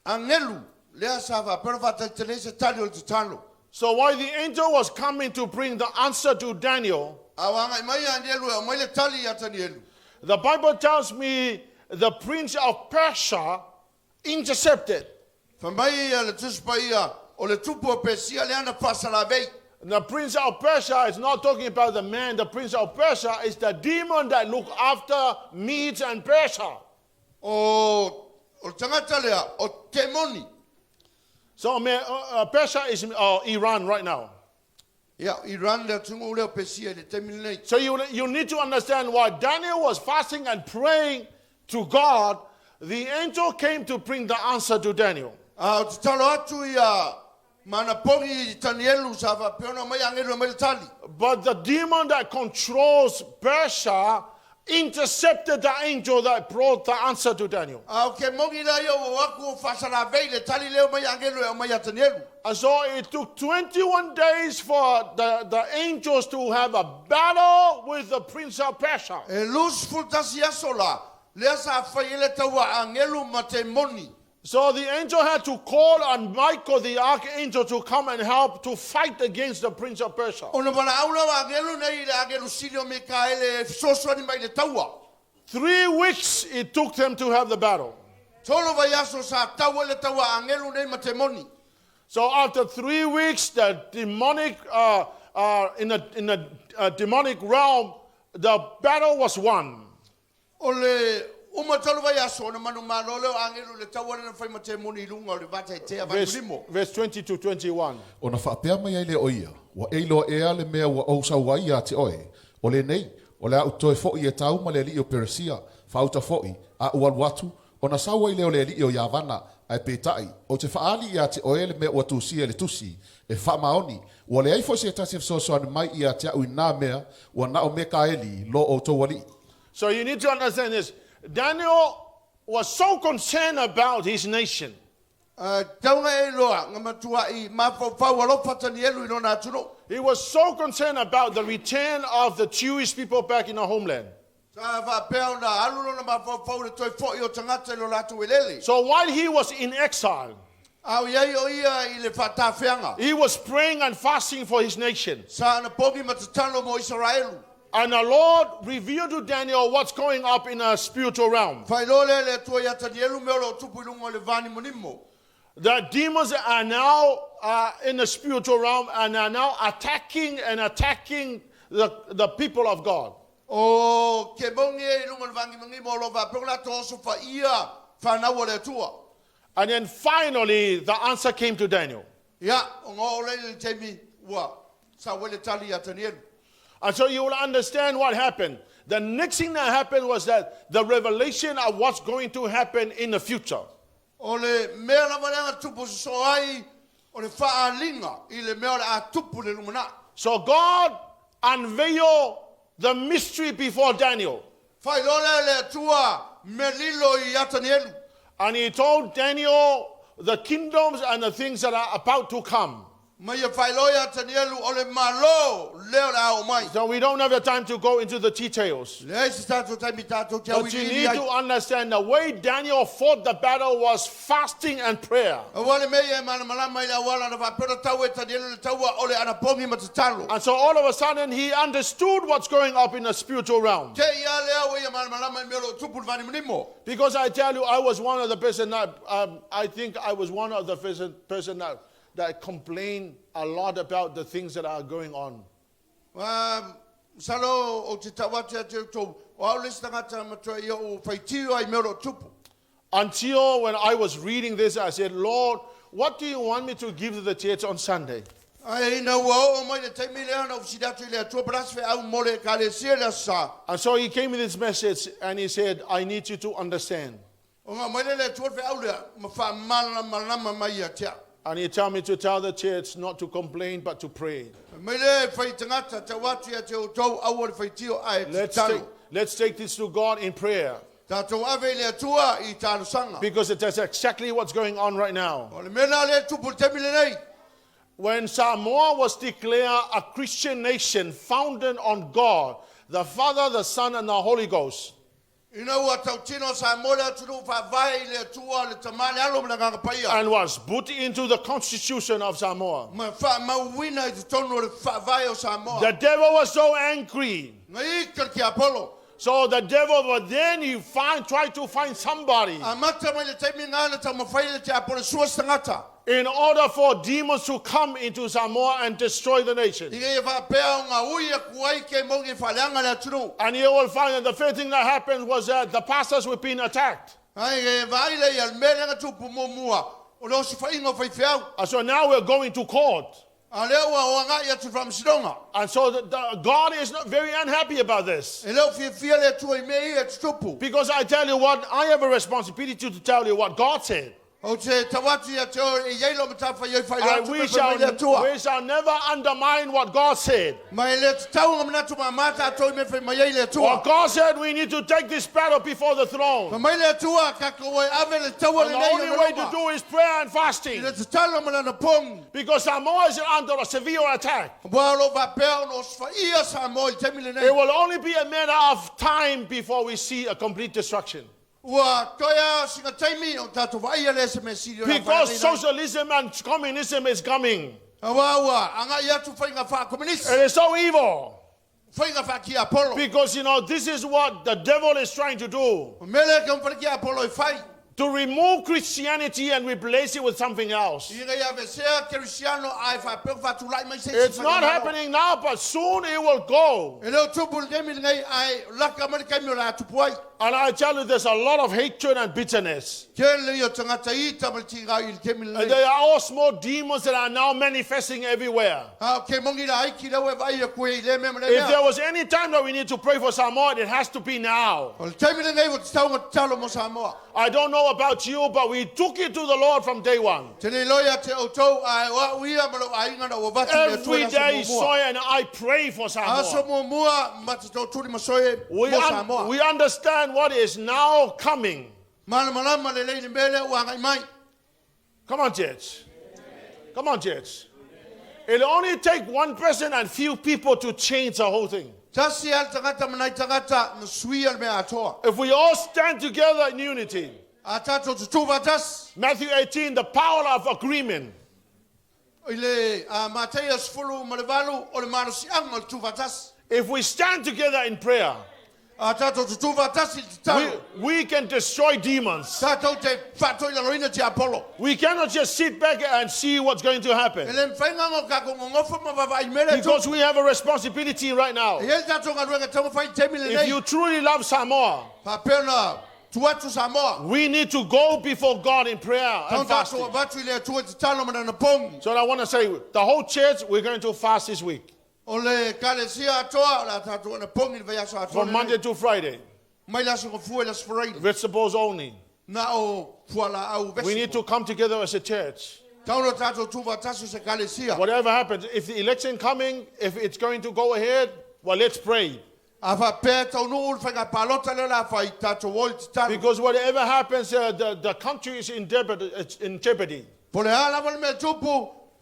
agelu lea sa faapea ona faatalitali ai se tali o le tatalo. So while the angel was coming to bring the answer to Daniel, A o agai mai agelu e aumai le tali ia Tanielu. the Bible tells me the prince of Persia intercepted. Fai mai ia le Tusi Paia o le tupu o Pesia lea na faasalavei. The prince of Persia is not talking about the man. The prince of Persia is the demon that look after Medes and Persia. O, o le tagata lea o temoni. So Persia is Iran right now. Ia, Iran le atunuu lea o Pesia i le taimi lenei. So you need to understand why Daniel was fasting and praying to God. The angel came to bring the answer to Daniel. A o tatalo atu ia ma anapogi i Tanielu sa faapea ona aumai agelu e aumai le tali. But the demon that controls Persia intercepted the angel that brought the answer to Daniel. A o kemogi lea ia ua o atu ua faasalavei le tali lea aumai agelu e aumai ia Tanielu. And so it took 21 days for the angels to have a battle with the prince of Persia. E 21 aso la, lea sa fai ai le taua a agelu ma temoni. So the angel had to call on Michael, the archangel, to come and help to fight against the prince of Persia. Ona valaau lea o agelu nei i le agelu sili o Mikaele e fesoasoani mai i le taua. 3 weeks it took them to have the battle. Tolu vaiaso sa tau ai le taua a agelu nei ma temoni. So after 3 weeks, the demonic, in the demonic realm, the battle was won. O le uma tolu vaiaso ona manumalo lea o agelu i le taua lea na fai ma temoni i luga o le vaataitea Verse, vanimonimo. verse 20 to 21. Ona faapea mai ai lea o ia, ua e iloa ea le mea ua ou sau ai ia te oe. O lenei, o le a ou toe fo'i e tau ma le alii o Peresia, faauta fo'i, a ou alu atu, ona sau ai lea o le alii o Iavana, ae peitai, ou te faaali ia te oe le mea ua tusia i le tusi, e faamaoni, ua leai foi se tasi e fesoasoani mai ia te a'u i nā mea, ua na o Mekaeli, lo outou alii. So you need to understand this. Daniel was so concerned about his nation. Tauga e iloa, na matuai mafaufau alofa Tanielu i lona atunuu. He was so concerned about the return of the Jewish people back in the homeland. Sa faapea ona alu lona mafaufau i le toe fo'i o tagata i lo latou elele. So while he was in exile, A o iai o ia i le faatafeaga. he was praying and fasting for his nation. Sa anapogi ma tatalo mo Isaraelu. And the Lord revealed to Daniel what's going up in a spiritual realm. Faailoa lea e le Atua ia Tanielu mea o lo o tupu i luga o le vanimonimo. The demons are now in the spiritual realm and are now attacking and attacking the people of God. O ke mongi e i lunga o le vagimagima o lo o faapea ona latou osofaia fanau a le Atua. And then finally, the answer came to Daniel. Ia, ona oo lea i le taimi ua sau ai le tali ia Tanielu. And so you will understand what happened. The next thing that happened was that the revelation of what's going to happen in the future. O le mea lava lea na tupu sosoo ai, o le faaaliga i le mea o le a tupu i le lumanai. So God unveiled the mystery before Daniel. Faailoa lea e le Atua mea lilo ia Tanielu. And he told Daniel the kingdoms and the things that are about to come. Ma ia faailoa ia Tanielu o le Malo lea o le a oo mai. So we don't have the time to go into the details. Leai se tatou taimi tatou te But you auiliili need ai. to understand the way Daniel fought the battle was fasting and prayer. Aua le mea ia e malamalama i le auala na faapea ona tau e Tanielu le taua o le anapogi ma tatalo. And so all of a sudden he understood what's going up in the spiritual realm. Te i a lea ua ia malamalama i mea o lo o tupu i le faanimonimo. Because I tell you, I was one of the person that, I think I was one of the person that complained a lot about the things that are going on. Masalo ou te tau atu ia te outou, o au le isi tagata matua ia ou faitio ai i mea o lo o tupu. Until when I was reading this, I said, Lord, what do you want me to give to the church on Sunday? Ae ina ua oo mai le taimi lea na ou fesili atu i le Atua, po o le a se feau mo le Ekalesia i le Aso Sa. And so he came with this message and he said, I need you to understand. Ona aumai lea e le Atua le feau lea ma faamalamalama mai ia te au. And he tell me to tell the church not to complain but to pray. Fai mai lea e fai tagata, tau atu ia te outou, aua le faitio ae Let's tatalo. take, let's take this to God in prayer. Tatou ave i le Atua i talosaga. Because it is exactly what's going on right now. O le mea lena lea e tupu i le taimi lenei. When Samoa was declared a Christian nation founded on God, the Father, the Son, and the Holy Ghost. Ina ua tautino Samoa le atunuu faavae i le Atua, le Tama, le Alo ma le Agaga Paia. And was put into the constitution of Samoa. Ma faamauina i totonu o le faavae o Samoa. The devil was so angry. Na ika le tiapolo. So the devil, but then he find, tried to find somebody. Amata mai le taimi ngā na taumafai le tiapolo sua se tagata. In order for demons to come into Samoa and destroy the nation. Ina ia faapea o ngā ui aku ai ke mongi e faaleaga le atunuu. And you will find that the first thing that happened was that the pastors were being attacked. Ai, e vaai lea ia le mea lea na tupu muamua, o le osofaiga o faifeau. And so now we're going to court. A lea ua o agai atu i le faamasinoga. And so God is not very unhappy about this. E le o fiafia le Atua i mea ia e tutupu. Because I tell you what, I have a responsibility to tell you what God said. Ou te tau atu ia te oe, e i ai lau matafaioi faailoa And atu mea fai mai le Atua. we shall never undermine what God said. Ma e le tatau ngā manatu māmā tātou i mea fai mai ai le Atua. What God said, we need to take this battle before the throne. Fai mai le Atua, kākou e ave le taua And the lenei only o le way to Roma. do is prayer and fasting. I le tatalo ma lana pogi. Because Samoa is under a severe attack. Aua o lo o faapea ona osofaia Samoa i le taimi lenei. It will only be a matter of time before we see a complete destruction. Ua toe lava sina taimi o tatou vaaia lea se mea sili o le a Because faaleagaina ai. socialism and communism is coming. Aua ua agai atu faiga faakominisi. It is so evil. Faiga faakiapolo. Because, you know, this is what the devil is trying to do. O mea lea e taumafai le kiapolo e fai. To remove Christianity and replace it with something else. Ina ia aveesea Kerisiano ae faapea ona faatulai mai se isi It's not faigamalo. happening now, but soon it will go. E le o tupu i le taimi lenei ae laka mai le taimi o le a tupu ai. And I tell you, there's a lot of hatred and bitterness. Tele ia o tagata ita ma le tiga i le taimi And lenei. there are all small demons that are now manifesting everywhere. A o ke mongi la aiki lea ua e vaai aku ai i lea mea ma lea If mea. there was any time that we need to pray for Samoa, it has to be now. O le taimi lenei ua tatau ona tatalo mo Samoa. I don't know about you, but we took it to the Lord from day one. Te le iloa ia te outou, ae o au ia ma lou aiga na ua avatu i le Atua Every i le aso day, muamua. Soy and I pray for Aso Samoa. muamua ma te tōtuli ma Soe We, mo Samoa. we understand what is now coming. Malamalama lelei le mea lea ua agai mai. Come on, church. Come on, church. It only take one person and few people to change the whole thing. Tasi lava le tagata ma nai tagata na suia le mea atoa. If we all stand together in unity. A tātou tutū faatasi. Matthew 18, the power of agreement. I le Mataia 18 o le malosiaga o le tuufaatasi. If we stand together in prayer, A tātou tutū whātasi i te talo. We can destroy demons. Tātou te whātoilaloina tiapolo. We cannot just sit back and see what's going to E happen. le mwhainga ngō kako ngongofo ma wawa i mere tu. Because we have a responsibility right now. E ele tātou ngā ruenga tau whai te mile If nei. you truly love Samoa, Whāpena tuatu Samoa. we need to go before God in prayer Tau and tātou fasting. avatu i le atua te talo mana na pongi. So I want to say, the whole church, we're going to fast this week O le kalesia atoa, o la tātou ana pongi le vaiaso atoa. from Monday to Friday. Mai la songo fua i la sforaili. Vegetables only. Na o fuala au We need to come together as a church. Tauno tātou tū tasu se kalesia. Whatever happens, if the election coming, if it's going to go ahead, well, let's pray. A whapea tau nuu le whainga palota le la whai tātou oi te talo. Because whatever happens, the country is in jeopardy. It's in jeopardy. Po le ala wale mea tupu,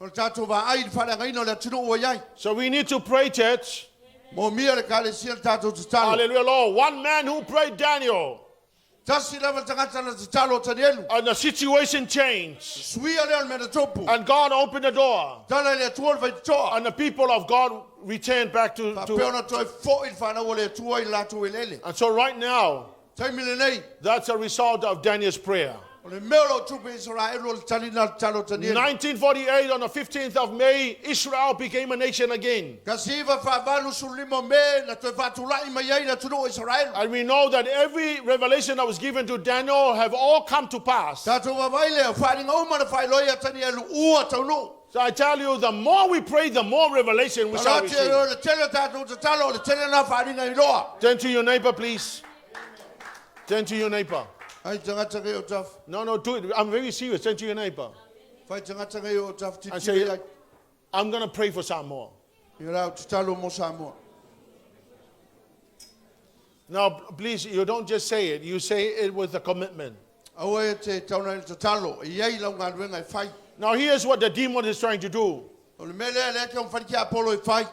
o le tātou vā ai le whalengaina o le atunu ua iai. So we need to pray, church. Mō mia le kalesia le tātou te talo. Hallelujah, Lord. One man who prayed Daniel, Tasi lava le tangata na te talo o Tanielu. and the situation changed. Suia leo le mea tupu. And God opened the door. Tala le atua le whai toa. And the people of God returned back to. Whapea to ona toi fo i le whanau o le atua i lātou e lele. and so right now, Taimile nei, that's a result of Daniel's prayer. o le mea o lau tupu Israel o le talina le talo o Tanielu. 1948, on the 15th of May, Israel became a nation again. Ka siva whaavalu sulimo me, na toi whātulai mai ai la tunu o Israel. And we know that every revelation that was given to Daniel have all come to pass. Tātou wawaile, o wharinga uma na whailoi a Tanielu ua taunu. So I tell you, the more we pray, the more revelation we shall Rati receive. o le tele tātou te talo, o le tele nā wharinga i loa. Turn to your neighbor, please. Turn to your neighbor. Ai tangata ngai o taf, No, do it. I'm very serious. Turn to your neighbor. whai tangata ngai o taf And titi say, ai. I'm going to pray for Samoa. I rau te talo mo Samoa. Now, please, you don't just say it. You say it with a commitment. Aua e te tauna i te talo, i ei lau ngā ruenga i whai. Now, here's what the demon is trying to do. O le mele le ke omwhari ki a Apollo i whai.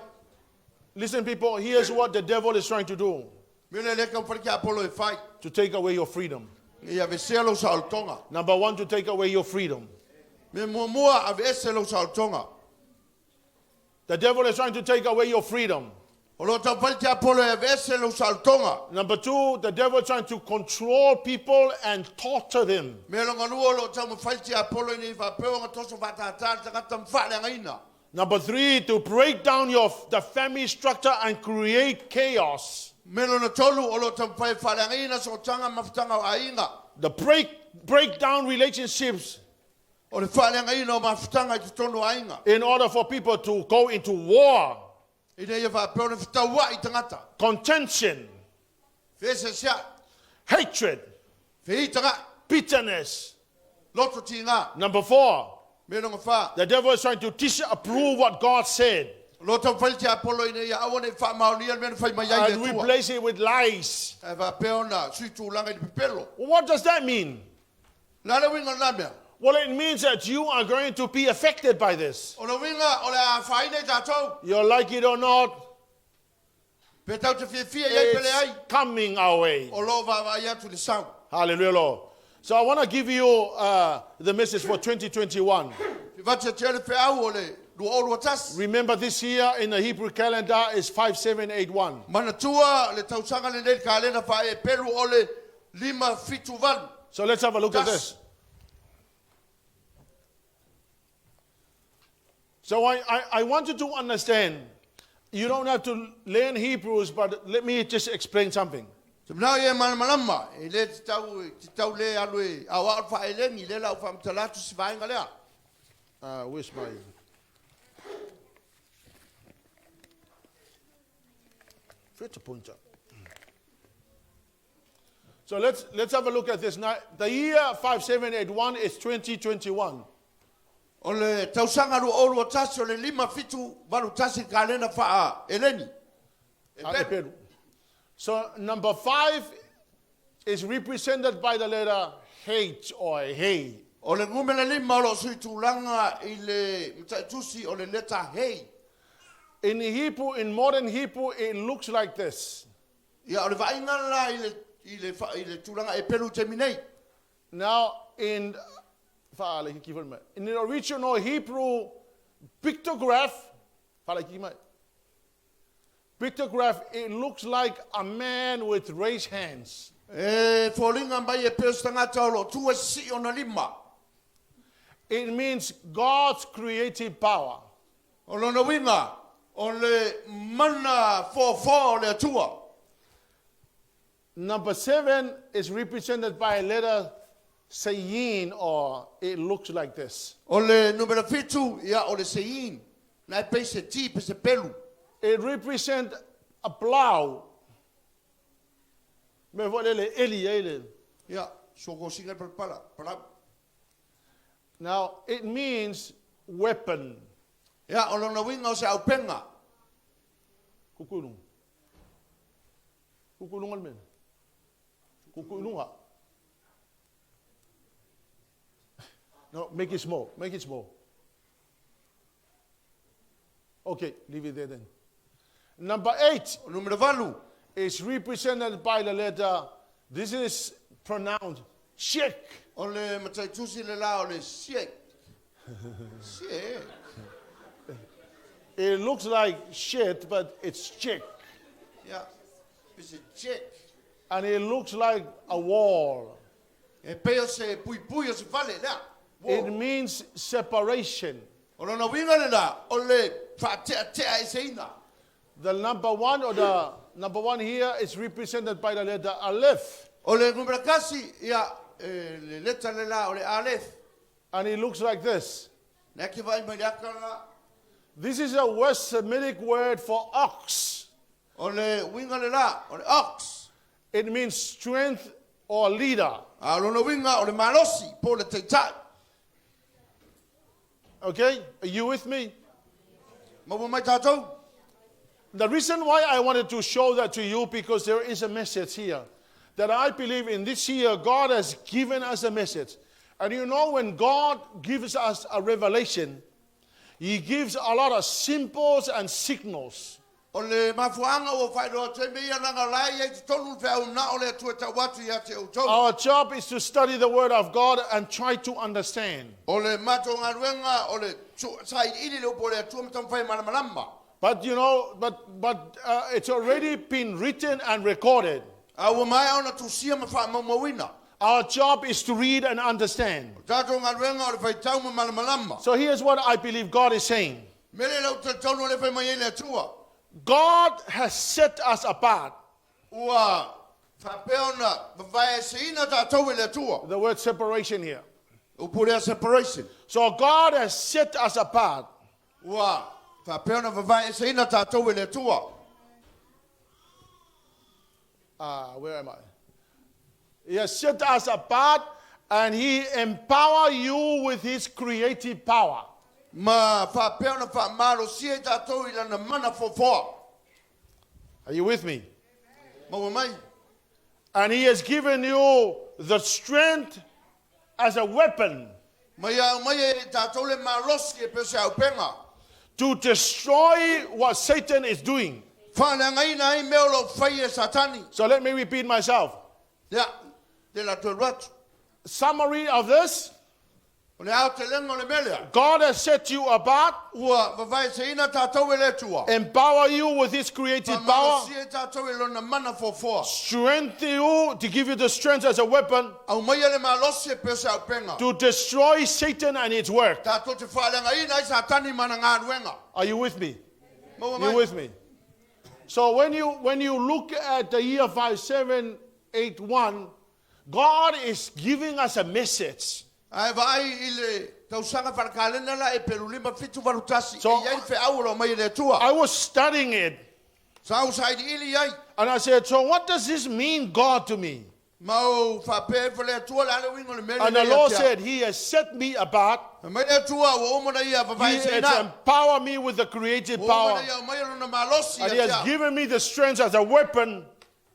Listen, people, here's what the devil is trying to do Mele le ke omwhari ki a Apollo i whai. to take away your freedom. I ave sea lau sa tonga. Number one, to take away your freedom. Me mua ave ese lau sa tonga. The devil is trying to take away your freedom. O lo tau whari ki a Apollo i ave ese lau sa tonga. Number two, the devil is trying to control people and torture them. Me longa lua lo tau mwhari ki a Apollo i nei whapeo nga toso whātātā tangata mwhale ngaina. Number three, to break down the family structure and create chaos. Me lona tolu o lo tau whai whale ngaina so tanga mawhitanga o ainga. The break down relationships O le whale ngaina o mawhitanga i te tono ainga. in order for people to go into war, I nei whapeo na whitaua i tangata. contention, Whese sia, hatred, whei tanga, bitterness. loto ti ngā. Number four, Me longa wha. the devil is trying to disapprove what God said Lo tau whai te Apollo i nei awa nei wha maoni al mena whai mai ai and le atua. replace it with lies. E whapeo na sui tūlanga i te pepelo. What does that mean? La le winga nā mea. Well, it means that you are going to be affected by this. O le winga o le a whaine tātou. You like it or not, Pe tau te whiawhia i ai pele ai. it's coming our way. O lo vava i atu le sau. Hallelujah, Lord. So I want to give you the message for 2021. Te vatia te ele wheau o le rua o rua tasi. Remember, this year in the Hebrew calendar is 5781. Mana tua le tausanga le nei ka lena wha e peru o le lima fitu valu. So let's have a look at Tas. this. So I want you to understand, you don't have to learn Hebrews, but let me just explain something. Te mnao e mana malama, e le te tau, te tau le alu e, au au wha e lengi, le lau wha mtalatu si vaenga lea. Where's my... Pointer. So let's have a look at this. Now, the year 5781 is 2021. O le tausanga rua o rua tasi, o le lima fitu valu tasi ka lena wha e leni. E peru. Peru. So number 5 is represented by the letter H or Hey. O le ngume le lima o lo sui tūlanga i le mtaitusi o le leta hei. In Hebrew, in modern Hebrew, it looks like this. Ia o le vainga la i le, i le, i le tūlanga e peru te minei. Now, in the original Hebrew pictograph, pictograph, it looks like a man with raised hands. E foliga mai e pei o se tagata o loo tu e sisii ona lima. It means God's creative power. O lona uiga, o le mana foafoa o le Atua. Number 7 is represented by a letter Sayin, or it looks like this. O le numera 7, ia, o le Sein, na e pei se ti pe se pelu. It represents a plow. Me fo le le eli e le. Ia, suakosiga le palapala, palau. Now, it means weapon. Ia, o lona uiga o se aupenga. Kukulung. Kukulunga le mea. Kukulunga. No, make it small. Make it small. Okay, leave it there then. Number 8 O numera 8 is represented by the letter, this is pronounced shek. O le mataitusi le la o le siek. Siek. It looks like shit, but it's chick. Ia, pe se check. And it looks like a wall. E pei o se puipui o se fale lea. It Wall. means separation. O lona uiga le la, o le faateatea eseina. The number 1 or the number 1 here is represented by the letter Aleph. O le numera kasi, ia, e, le leta le la o le Aleph. And it looks like this. Na ke vai mai le aka la. This is a West Semitic word for ox. O le uiga le la, o le ox. It means strength or leader. A o lona uiga o le malosi, po o le taitai. Okay? Are you with me? Maua mai tātou. The reason why I wanted to show that to you, because there is a message here that I believe in this year God has given us a message. And you know, when God gives us a revelation, He gives a lot of symbols and signals. O le mafuaga ua faailoa atu ai mea ia laga o la e i ai totonu le feau na o le Atua e tau atu ia te outou. Our job is to study the Word of God and try to understand. O le matou galuega o le sailiili le upu o le Atua ma taumafai e malamalama. But you know, but it's already been written and recorded. A ua maea ona tusia ma faamaumauina. Our job is to read and understand. O tatou galuega o le faitau ma malamalama. So here's what I believe God is saying. Mele lau talitonu o le fai mai ai le Atua. God has set us apart. Ua faapea ona vavaeseina tatou e le Atua. The word separation here. Upu lea separation. So God has set us apart. Ua faapea ona vavaeseina tatou e le Atua. Where am I? He has set us apart and He empower you with His creative power. Ma faapea ona faamalosia i tatou i lana mana foafoa. Are you with me? Maua mai. And He has given you the strength as a weapon Ma ia aumaia e tatou le malosi e pei o se aupenga. to destroy what Satan is doing. Faaleagaina ai mea o loo fai e Satani. So let me repeat myself. Ia, te la toe atu. Summary of this: O le aotelega o le mea lea. God has set you apart, Ua vavaeseina tatou e le Atua. empower you with His creative power, Faamalosia i tatou e lona mana foafoa. strengthen you to give you the strength as a weapon Aumaia le malosi e pei o se aupenga. to destroy Satan and its work. Tatou te faaleagaina ai Satani ma ana galuega. Are you with me? Maua You mai. with me? So when you look at the year 5781, God is giving us a message. Ae vaai i le tausaga faalekalena la e 7581. So- E i ai le feau o lo mai e le Atua. I was studying it Sa au sailiili ai. and I said, so what does this mean, God, to me? Ma o faapea e le Atua le ale uiga o le mea And the lenei Lord ia te au. said, He has set me apart. Fai mai le Atua ua uma na ia He vavaeseina. has empowered me with the creative Ua uma power. na ia aumaia lona malosi And ia He te has au. given me the strength as a weapon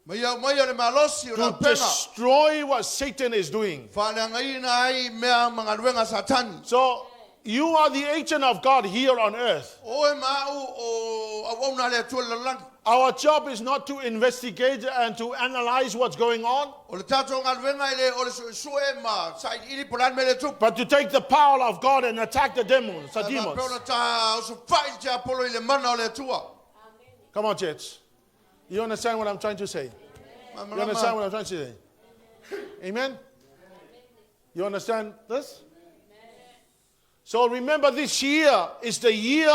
Ma ia aumaia le malosi o le to aupenga. destroy what Satan is doing. Faaleagaina ai mea ma galuega a Satani. So you are the agent of God here on earth. O e ma au o auauna le Atua i le lalolagi. Our job is not to investigate and to analyze what's going on, O le tatou galuega e le o le suesue ma sailiili po o le a le mea le tupu. but to take the power of God and attack the demons. The Faapea demons. ona ta osofai le tiapolo i le mana o le Atua. Come on, church. You understand what I'm trying to say? You understand what I'm trying to say? Amen? You understand this? So remember, this year is the year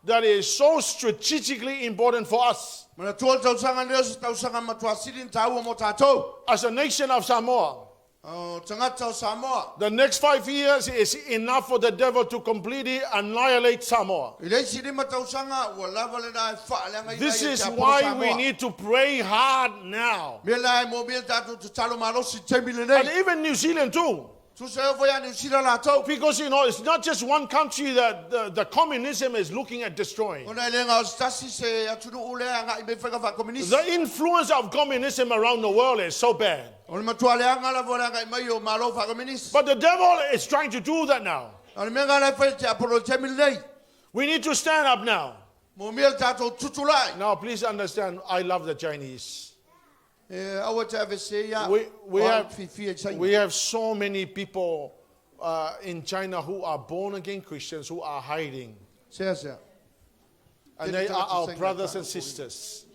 that is so strategically important for us Manatua le tausaga lea o se tausaga matuasili na tāua mo tātou. as a nation of Samoa. O tagata o Samoa. The next 5 years is enough for the devil to completely annihilate Samoa. I le isi lima tausaga, ua lava lena e faaleagaina This ai e is te apolo why we Samoa. need to pray hard now. Mea la e mōmia le tātou tatalo malosi i taimi And lenei. even New Zealand too. Tusa e foi a Niu Sila latou. Because, it's not just one country that the communism is looking at destroying. Ona e le gā o se tasi se atunuu lea agai mai faiga faakominisi. The influence of communism around the world is so bad. O le matua leaga lava o le agai mai o malo faakominisi. But the devil is trying to do that now. A o le mea ngā lai fai te apolo i taimi lenei. We need to stand up now. Mōmia le tātou tutulai. Now, please understand, I love the Chinese. E aua te ave se ia. We o have- whiwhi e China. We have so many people in China who are born again Christians who are hiding. Sea sea. And they are our brothers and sisters.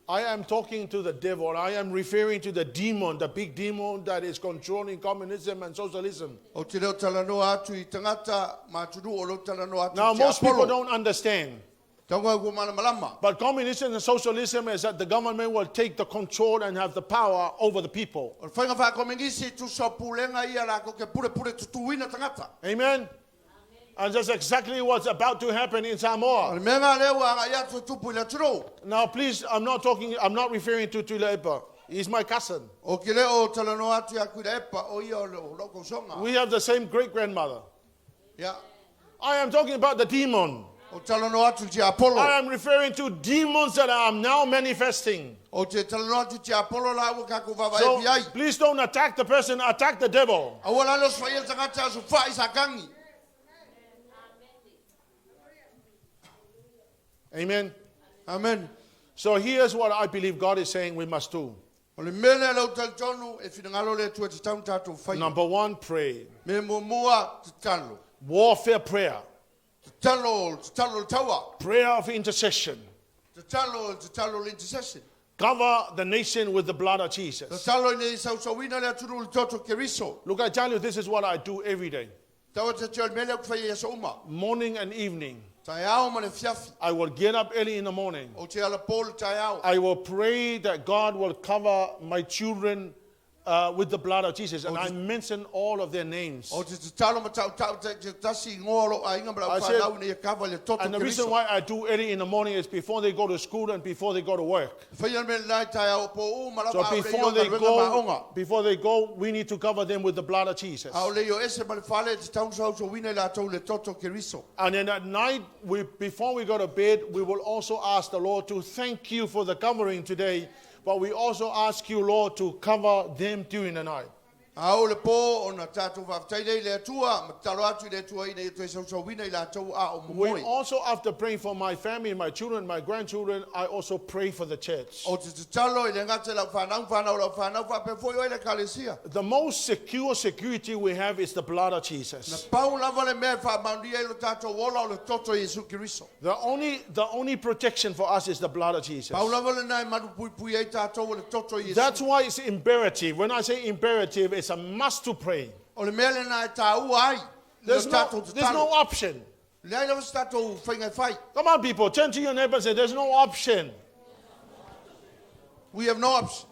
I am talking to the devil. I am referring to the demon, the big demon that is controlling communism and socialism. O te leo talanoa atu i tagata ma atunuu o leo talanoa atu Now, i te most people apolo. don't understand. Taunga ua malamalama. But communism and socialism is that the government will take the control and have the power over the people. O le faiga faakominisi tusa o pulega ia lakou ke pulepule tutuina tagata. Amen? And that's exactly what's about to happen in O Samoa. le mea ngā lea ua agai atu e tupu i le atunuu. Now, please, I'm not referring to Tuilaepa. He's my cousin. O ke leo o talanoa atu ia Tuilaepa o ia o le o lou kausoga. We have the same great grandmother. Ia. I am talking about the demon. O talanoa atu i te apolo. I am referring to demons that I am now manifesting. O te talanoa atu i te apolo la ua kākou So vaavaai ai. please don't attack the person, attack the devil. Aua la le osofai'a le tagata aso fa'i Satani. Amen. Amen. So here's what I believe God is saying we must do. O le mea lea lau talitonu e finagalo le Atua e tatau ona tatou faia. Number one, pray. Mea muamua tatalo. Warfare prayer. Tatalo, tatalo le taua. Prayer of intercession. Tatalo, tatalo le intercession. Cover the nation with the blood of Jesus. Tatalo ina ia sausauina le atunuu i le toto o Keriso. Look, I tell you, this is what I do every day. Tau atu o le mea lea ou te faia i aso uma. Morning and evening. Taeao ma le afiafi. I will get up early in the morning. Ou te alapo i le taeao. I will pray that God will cover my children with the blood of Jesus. And I mention all of their names. Ou te tatalo ma tautau te te tasi ingoa o lou aiga ma lau I said- whanau ina ia kava i le toto And the reason Keriso. why I do early in the morning is before they go to school and before they go to work. Faia le mea lenā i taeao po u ma So lava a o le before i o they galuega go, maonga. before they go, we need to cover them with the blood of Jesus. A o le i o ese ma le fale e tatau ona sausauina i latou i le toto Keriso. And then at night, before we go to bed, we will also ask the Lord to thank you for the covering today. But we also ask you, Lord, to cover them during the night. A o le po ona tātou faafetai lea i le Atua, ma tatalo atu i le Atua ina ia toe sausauina i latou a o We momoe. also, after praying for my family, my children, my grandchildren, I also pray for the church. O te tatalo i le gata i lau whanau, whanau lau whanau, whaapea foi oe le ekalesia. The most secure security we have is the blood of Na Jesus. pau lava le mea e faamaonia ai lo tātou ola o le toto o Iesu Keriso. The only protection for us is the blood of Jesus. Pau lava lena e malupuipui ai tātou o le toto o Iesu. That's why it's imperative. When I say imperative, it's a must to pray. O le mea lena e tāua ai, There's le no, tātou there's no tatalo. option. Leai lava se tātou whainga e whai. Come on, people, turn to your neighbor and say, "There's no option." We have no option.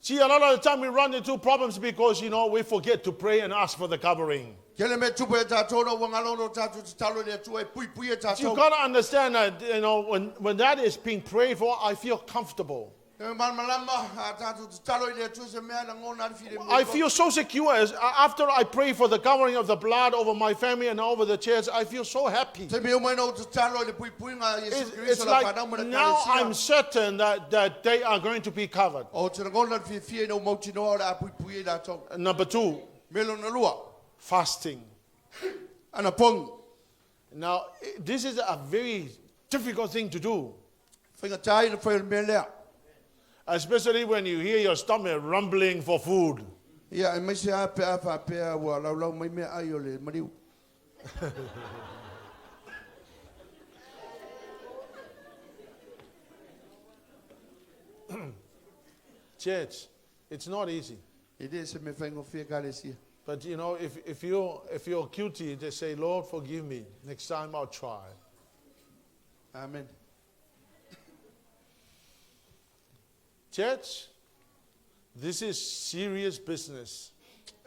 See, a lot of the time we run into problems because we forget to pray and ask for the covering. Tele mea tupu e tātou na ua ngalo no tātou tatalo i le Atua e puipui e You tātou. got to understand that when that is being prayed for, I feel comfortable. Te malamalama a tātou tatalo i le Atua se mea na ngona ari whire I feel so secure as after I pray for the covering of the blood over my family and over the church. I feel so happy. Te mea mai na o tatalo i le puipuiga a Iesu It's, Keriso it's la like whanau ma le now I'm ekalesia. certain that they are going to be covered. O te rangona le fiafia ina o mautinoa o le a puipui e latou. Number two, Mea lona lua, fasting. anapogi. Now, this is a very difficult thing to do, Faigata ina whai o le mea lea. especially when you hear your stomach rumbling for food. Ia, e mai se a pe a whapea ua laulau mai mea ai o le mariu. Church, it's not easy. E le se mea faigofie ekalesia. But you know, if you're guilty, just say, "Lord, forgive me. Next time I'll try." Amen. Church, this is serious business.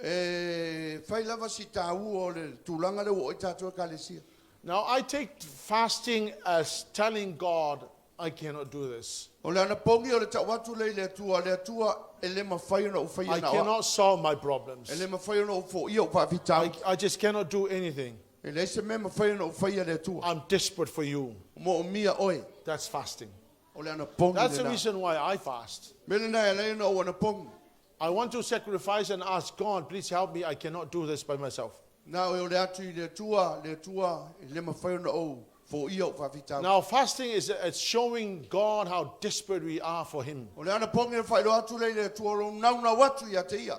E fai lava si tāua o le tulaga lea ua oo i ai tatou ekalesia. Now, I take fasting as telling God, "I cannot do this. O le anapogi o le tau atu lea i le Atua, le Atua e le mafai ona ou faia I na o. cannot solve my problems. E le mafai ona ou foia ou faafitauli. I just cannot do anything. E leai se mea mafai ona ou faia le Atua. I'm desperate for you." Moomia oe. That's fasting. O le anapogi That's the lena. reason why I fast. Mea lena e ala ai ona ou anapogi. I want to sacrifice and ask God, "Please help me. I cannot do this by myself." Na o le atu i le Atua, le Atua e le mafai ona ou foia ou faafitauli. Now, fasting is it's showing God how desperate we are for Him. O le anapogi e faailoa atu lea i le Atua o lou naunau atu ia te ia.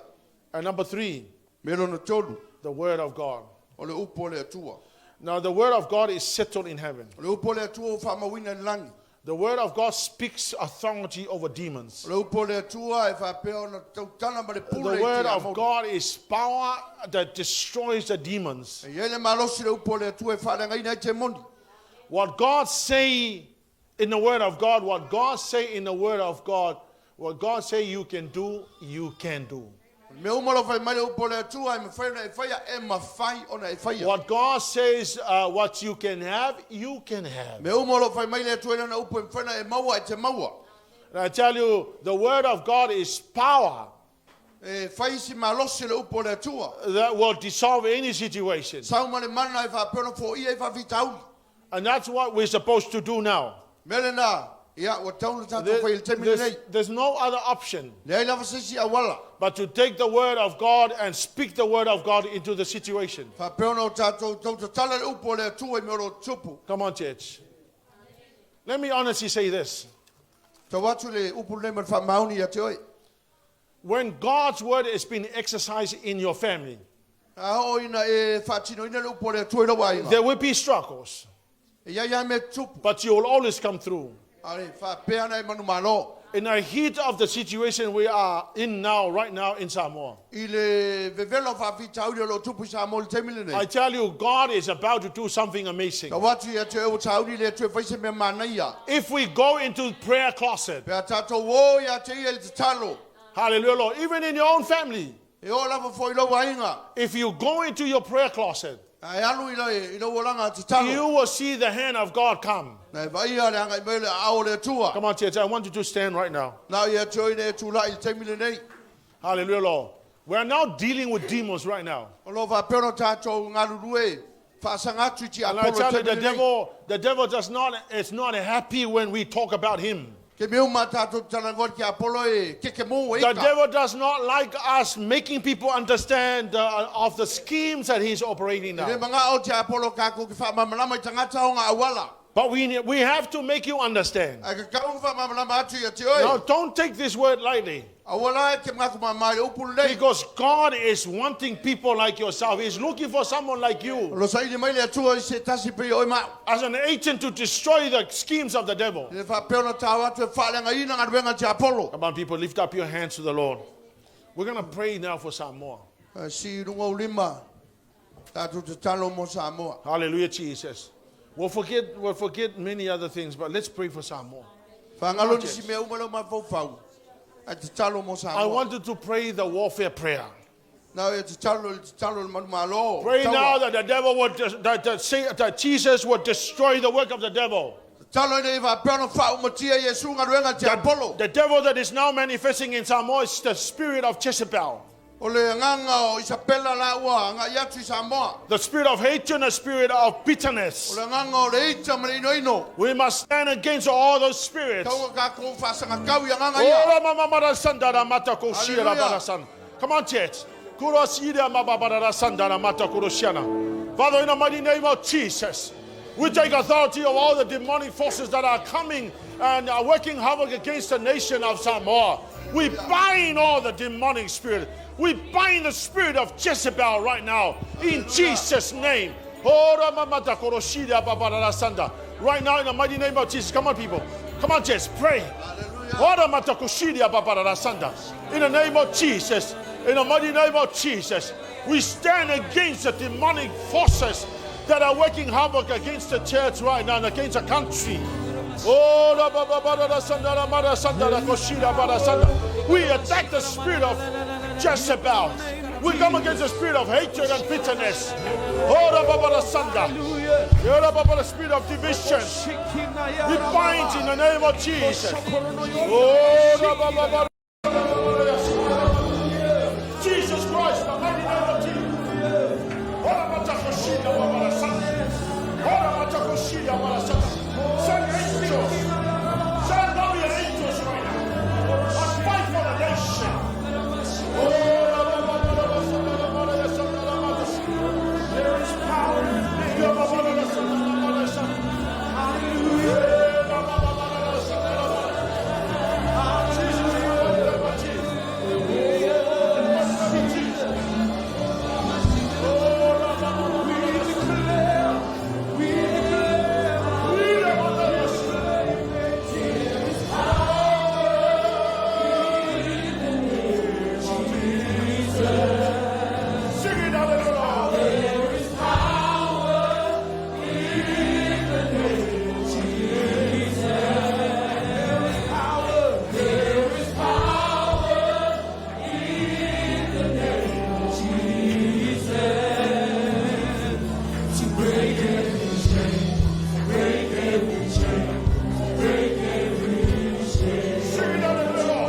And number three, Mea lona tolu, the Word of God. o le upu o le Atua. Now, the Word of God is settled in heaven. O le upu o le Atua ua faamauina i le lagi. The Word of God speaks authority over demons. O le upu o le Atua e faapea ona tautala ma le pule The i Word te of amau. God is power that destroys the demons. E i ai le malosi le upu o le Atua e faaleagaina ai temoni. What God say in the Word of God, what God say in the Word of God, what God say you can do, you can do. Mea uma o lo o fai mai le upu o le Atua e mafai ona e faia, e mafai ona e faia. What God says, what you can have, you can have. Mea uma o lo o fai mai le Atua i lana upu e mafai ona e maua e te maua. And I tell you, the Word of God is power E fai si malosi le upu o le Atua. that will dissolve any situation. Sau ma le mana e faapea ona foia ai faafitauli. And that's what we're supposed to do now. Mea lena, ia, ua tatau ona tatou fai i le taimi There's, lenei. there's no other option Leai lava se isi auala. but to take the Word of God and speak the Word of God into the situation. Faapea ona o tatou tautatala le upu o le Atua i mea o lo o tupu. Come on, church. Let me honestly say this. Tau atu le upu lenei ma le faamaoni ia te oe. When God's word is being exercised in your family, A oo ina e faatinoina le upu o le Atua i lou aiga. there will be struggles, E i ai lava mea tupu. but you will always come through. Ale, faapea ona e manumalo. In the heat of the situation we are in now, right now in Samoa, I le vevela o faafitauli o lo o tupu i Samoa i le taimi I lenei. tell you, God is about to do something amazing. Tau atu ia te oe ua sauni le Atua e fai se mea manaia. If we go into prayer closet, Pe a tatou o ia te ia i le tatalo. hallelujah, Lord, even in your own family, E oo lava foi i lou aiga. if you go into your prayer closet, A e alu i lou olaga tatalo. you will see the hand of God come. Na e vaaia le agai mai o le aao o le Atua. Come on, church, I want you to stand right now. Na ia te oe ina e tula'i i le taimi lenei. Hallelujah, Lord. We are now dealing with demons right now. O lo o faapea ona tatou galulue faasaga atu i And I tiapolo i tell you, le the taimi lenei. devil, the devil does not, is not happy when we talk about him. Ke mea uma tatou talanoa i le tiapolo e kekemō e The ika. devil does not like us making people understand of the schemes that he's operating E le now. maga'o tiapolo kākou ke faamalamalama i tagata o ngā auala. But we have to make you understand. Ae kakau ka faamalamalama atu ia te Now, oe. don't take this word lightly. Aua la e te magaku māmā i le upu lenei. Because God is wanting people like yourself. He's looking for someone like you O lo saili mai le Atua i se tasi pei oe ma'u. as an agent to destroy the schemes of the devil. E le faapea ona tao atu e faaleagaina galuega tiapolo. Come on, people, lift up your hands to the Lord. We're going to pray now for Samoa. Ae sii i luga ou lima. Tatou tatalo mo Samoa. Hallelujah, Jesus. We'll forget many other things, but let's pray for Samoa. Faagalo nisi mea uma lou mafaufau. Ae tatalo mo I Samoa. wanted to pray the warfare prayer. Na e tatalo i le tatalo i le manumalo. Pray Taua. now that the devil would, that, that, say, that Jesus would destroy the work of the devil. Tatalo ina ia faapea ona faaumatia Iesu galuega tiapolo. The devil that is now manifesting in Samoa is the spirit of Jezebel, O le agaga o Isapela la ua aga'i atu i Samoa. The spirit of hatred, the spirit of bitterness. O le agaga o le ita ma le inoino. We must stand against all those spirits. Taua kākou faasagakau i agaga ia. Ora mama mara sanda ra mata ko shira Hallelujah. bara san. Come on, church. Kuro shira mama bara sanda ra mata kuro shiana. Father, in the mighty name of Jesus, we take authority of all the demonic forces that are coming and are working havoc against the nation of Samoa. We bind all the demonic spirit. We bind the spirit of Jezebel right now in Jesus' name. Ora mama ta koro shira ba bara sanda. Right now, in the mighty name of Jesus, come on, people. Come on, church, pray. Hallelujah. In the name of Jesus, in the mighty name of Jesus, we stand against the demonic forces that are working havoc against the church right now and against the country. Oh, we attack the spirit of Jezebel. We come against the spirit of hatred and bitterness. Oh, the spirit of division. We bind in the name of Jesus. Oh, Jesus Christ, the mighty name of Jesus. Send angels. Send warrior angels right now. And fight for the nation. There is power in the name of Jesus. Hallelujah. We declare, we declare, Sing it, hallelujah. Sing it, hallelujah.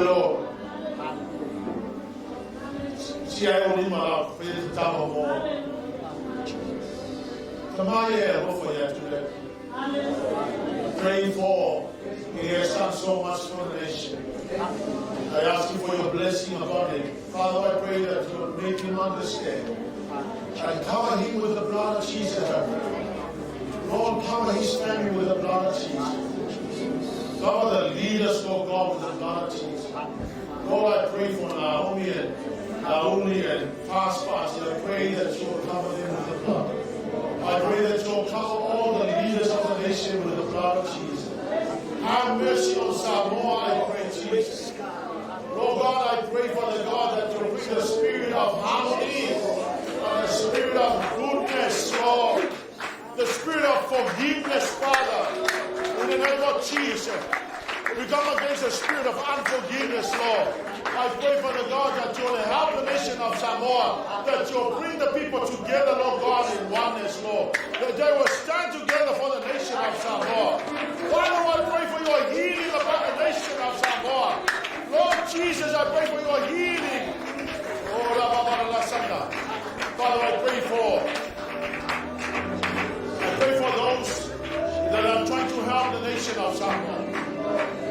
Lord. Si ai o lima la fe te tama mo. Tama ye ro fo ya tu le. Praying for, he has done so much for the nation. I ask you for your blessing upon him. Father, I pray that you will make him understand. And cover him with the blood of Jesus, I pray. Lord, cover his family with the blood of Jesus. Cover the leaders, Lord God, with the blood of Jesus. Lord, I pray for Naomi and Naomi and Fast Fast. I pray that you will cover them with the blood. I pray that you will cover all the leaders of the nation with the blood of Jesus. Have mercy on Samoa, I pray, Jesus. Lord God, I pray for the God that you bring the spirit of harmony, and the spirit of goodness, Lord, the spirit of forgiveness, Father, in the name of Jesus. We come against the spirit of unforgiveness, Lord. I pray for the God that you will help the nation of Samoa, that you will bring the people together, Lord God, in oneness, Lord. That they will stand together for the nation of Samoa. Father, I pray for your healing upon the nation of Samoa. Lord Jesus, I pray for your healing. Oh, la, ba, ba, la, sanda. Father, I pray for those that are trying to help the nation of Samoa.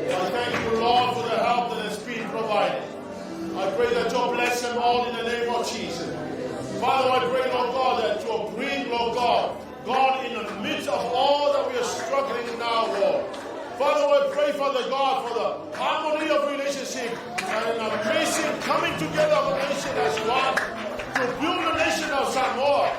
I thank you, Lord, for the help that has been provided. I pray that you bless them all in the name of Jesus. Father, I pray, Lord God, that you bring, Lord God, God, in the midst of all that we are struggling now, Lord. Father, I pray, Father God, for the harmony of relationship and an amazing coming together of a nation as one to build the nation of Samoa.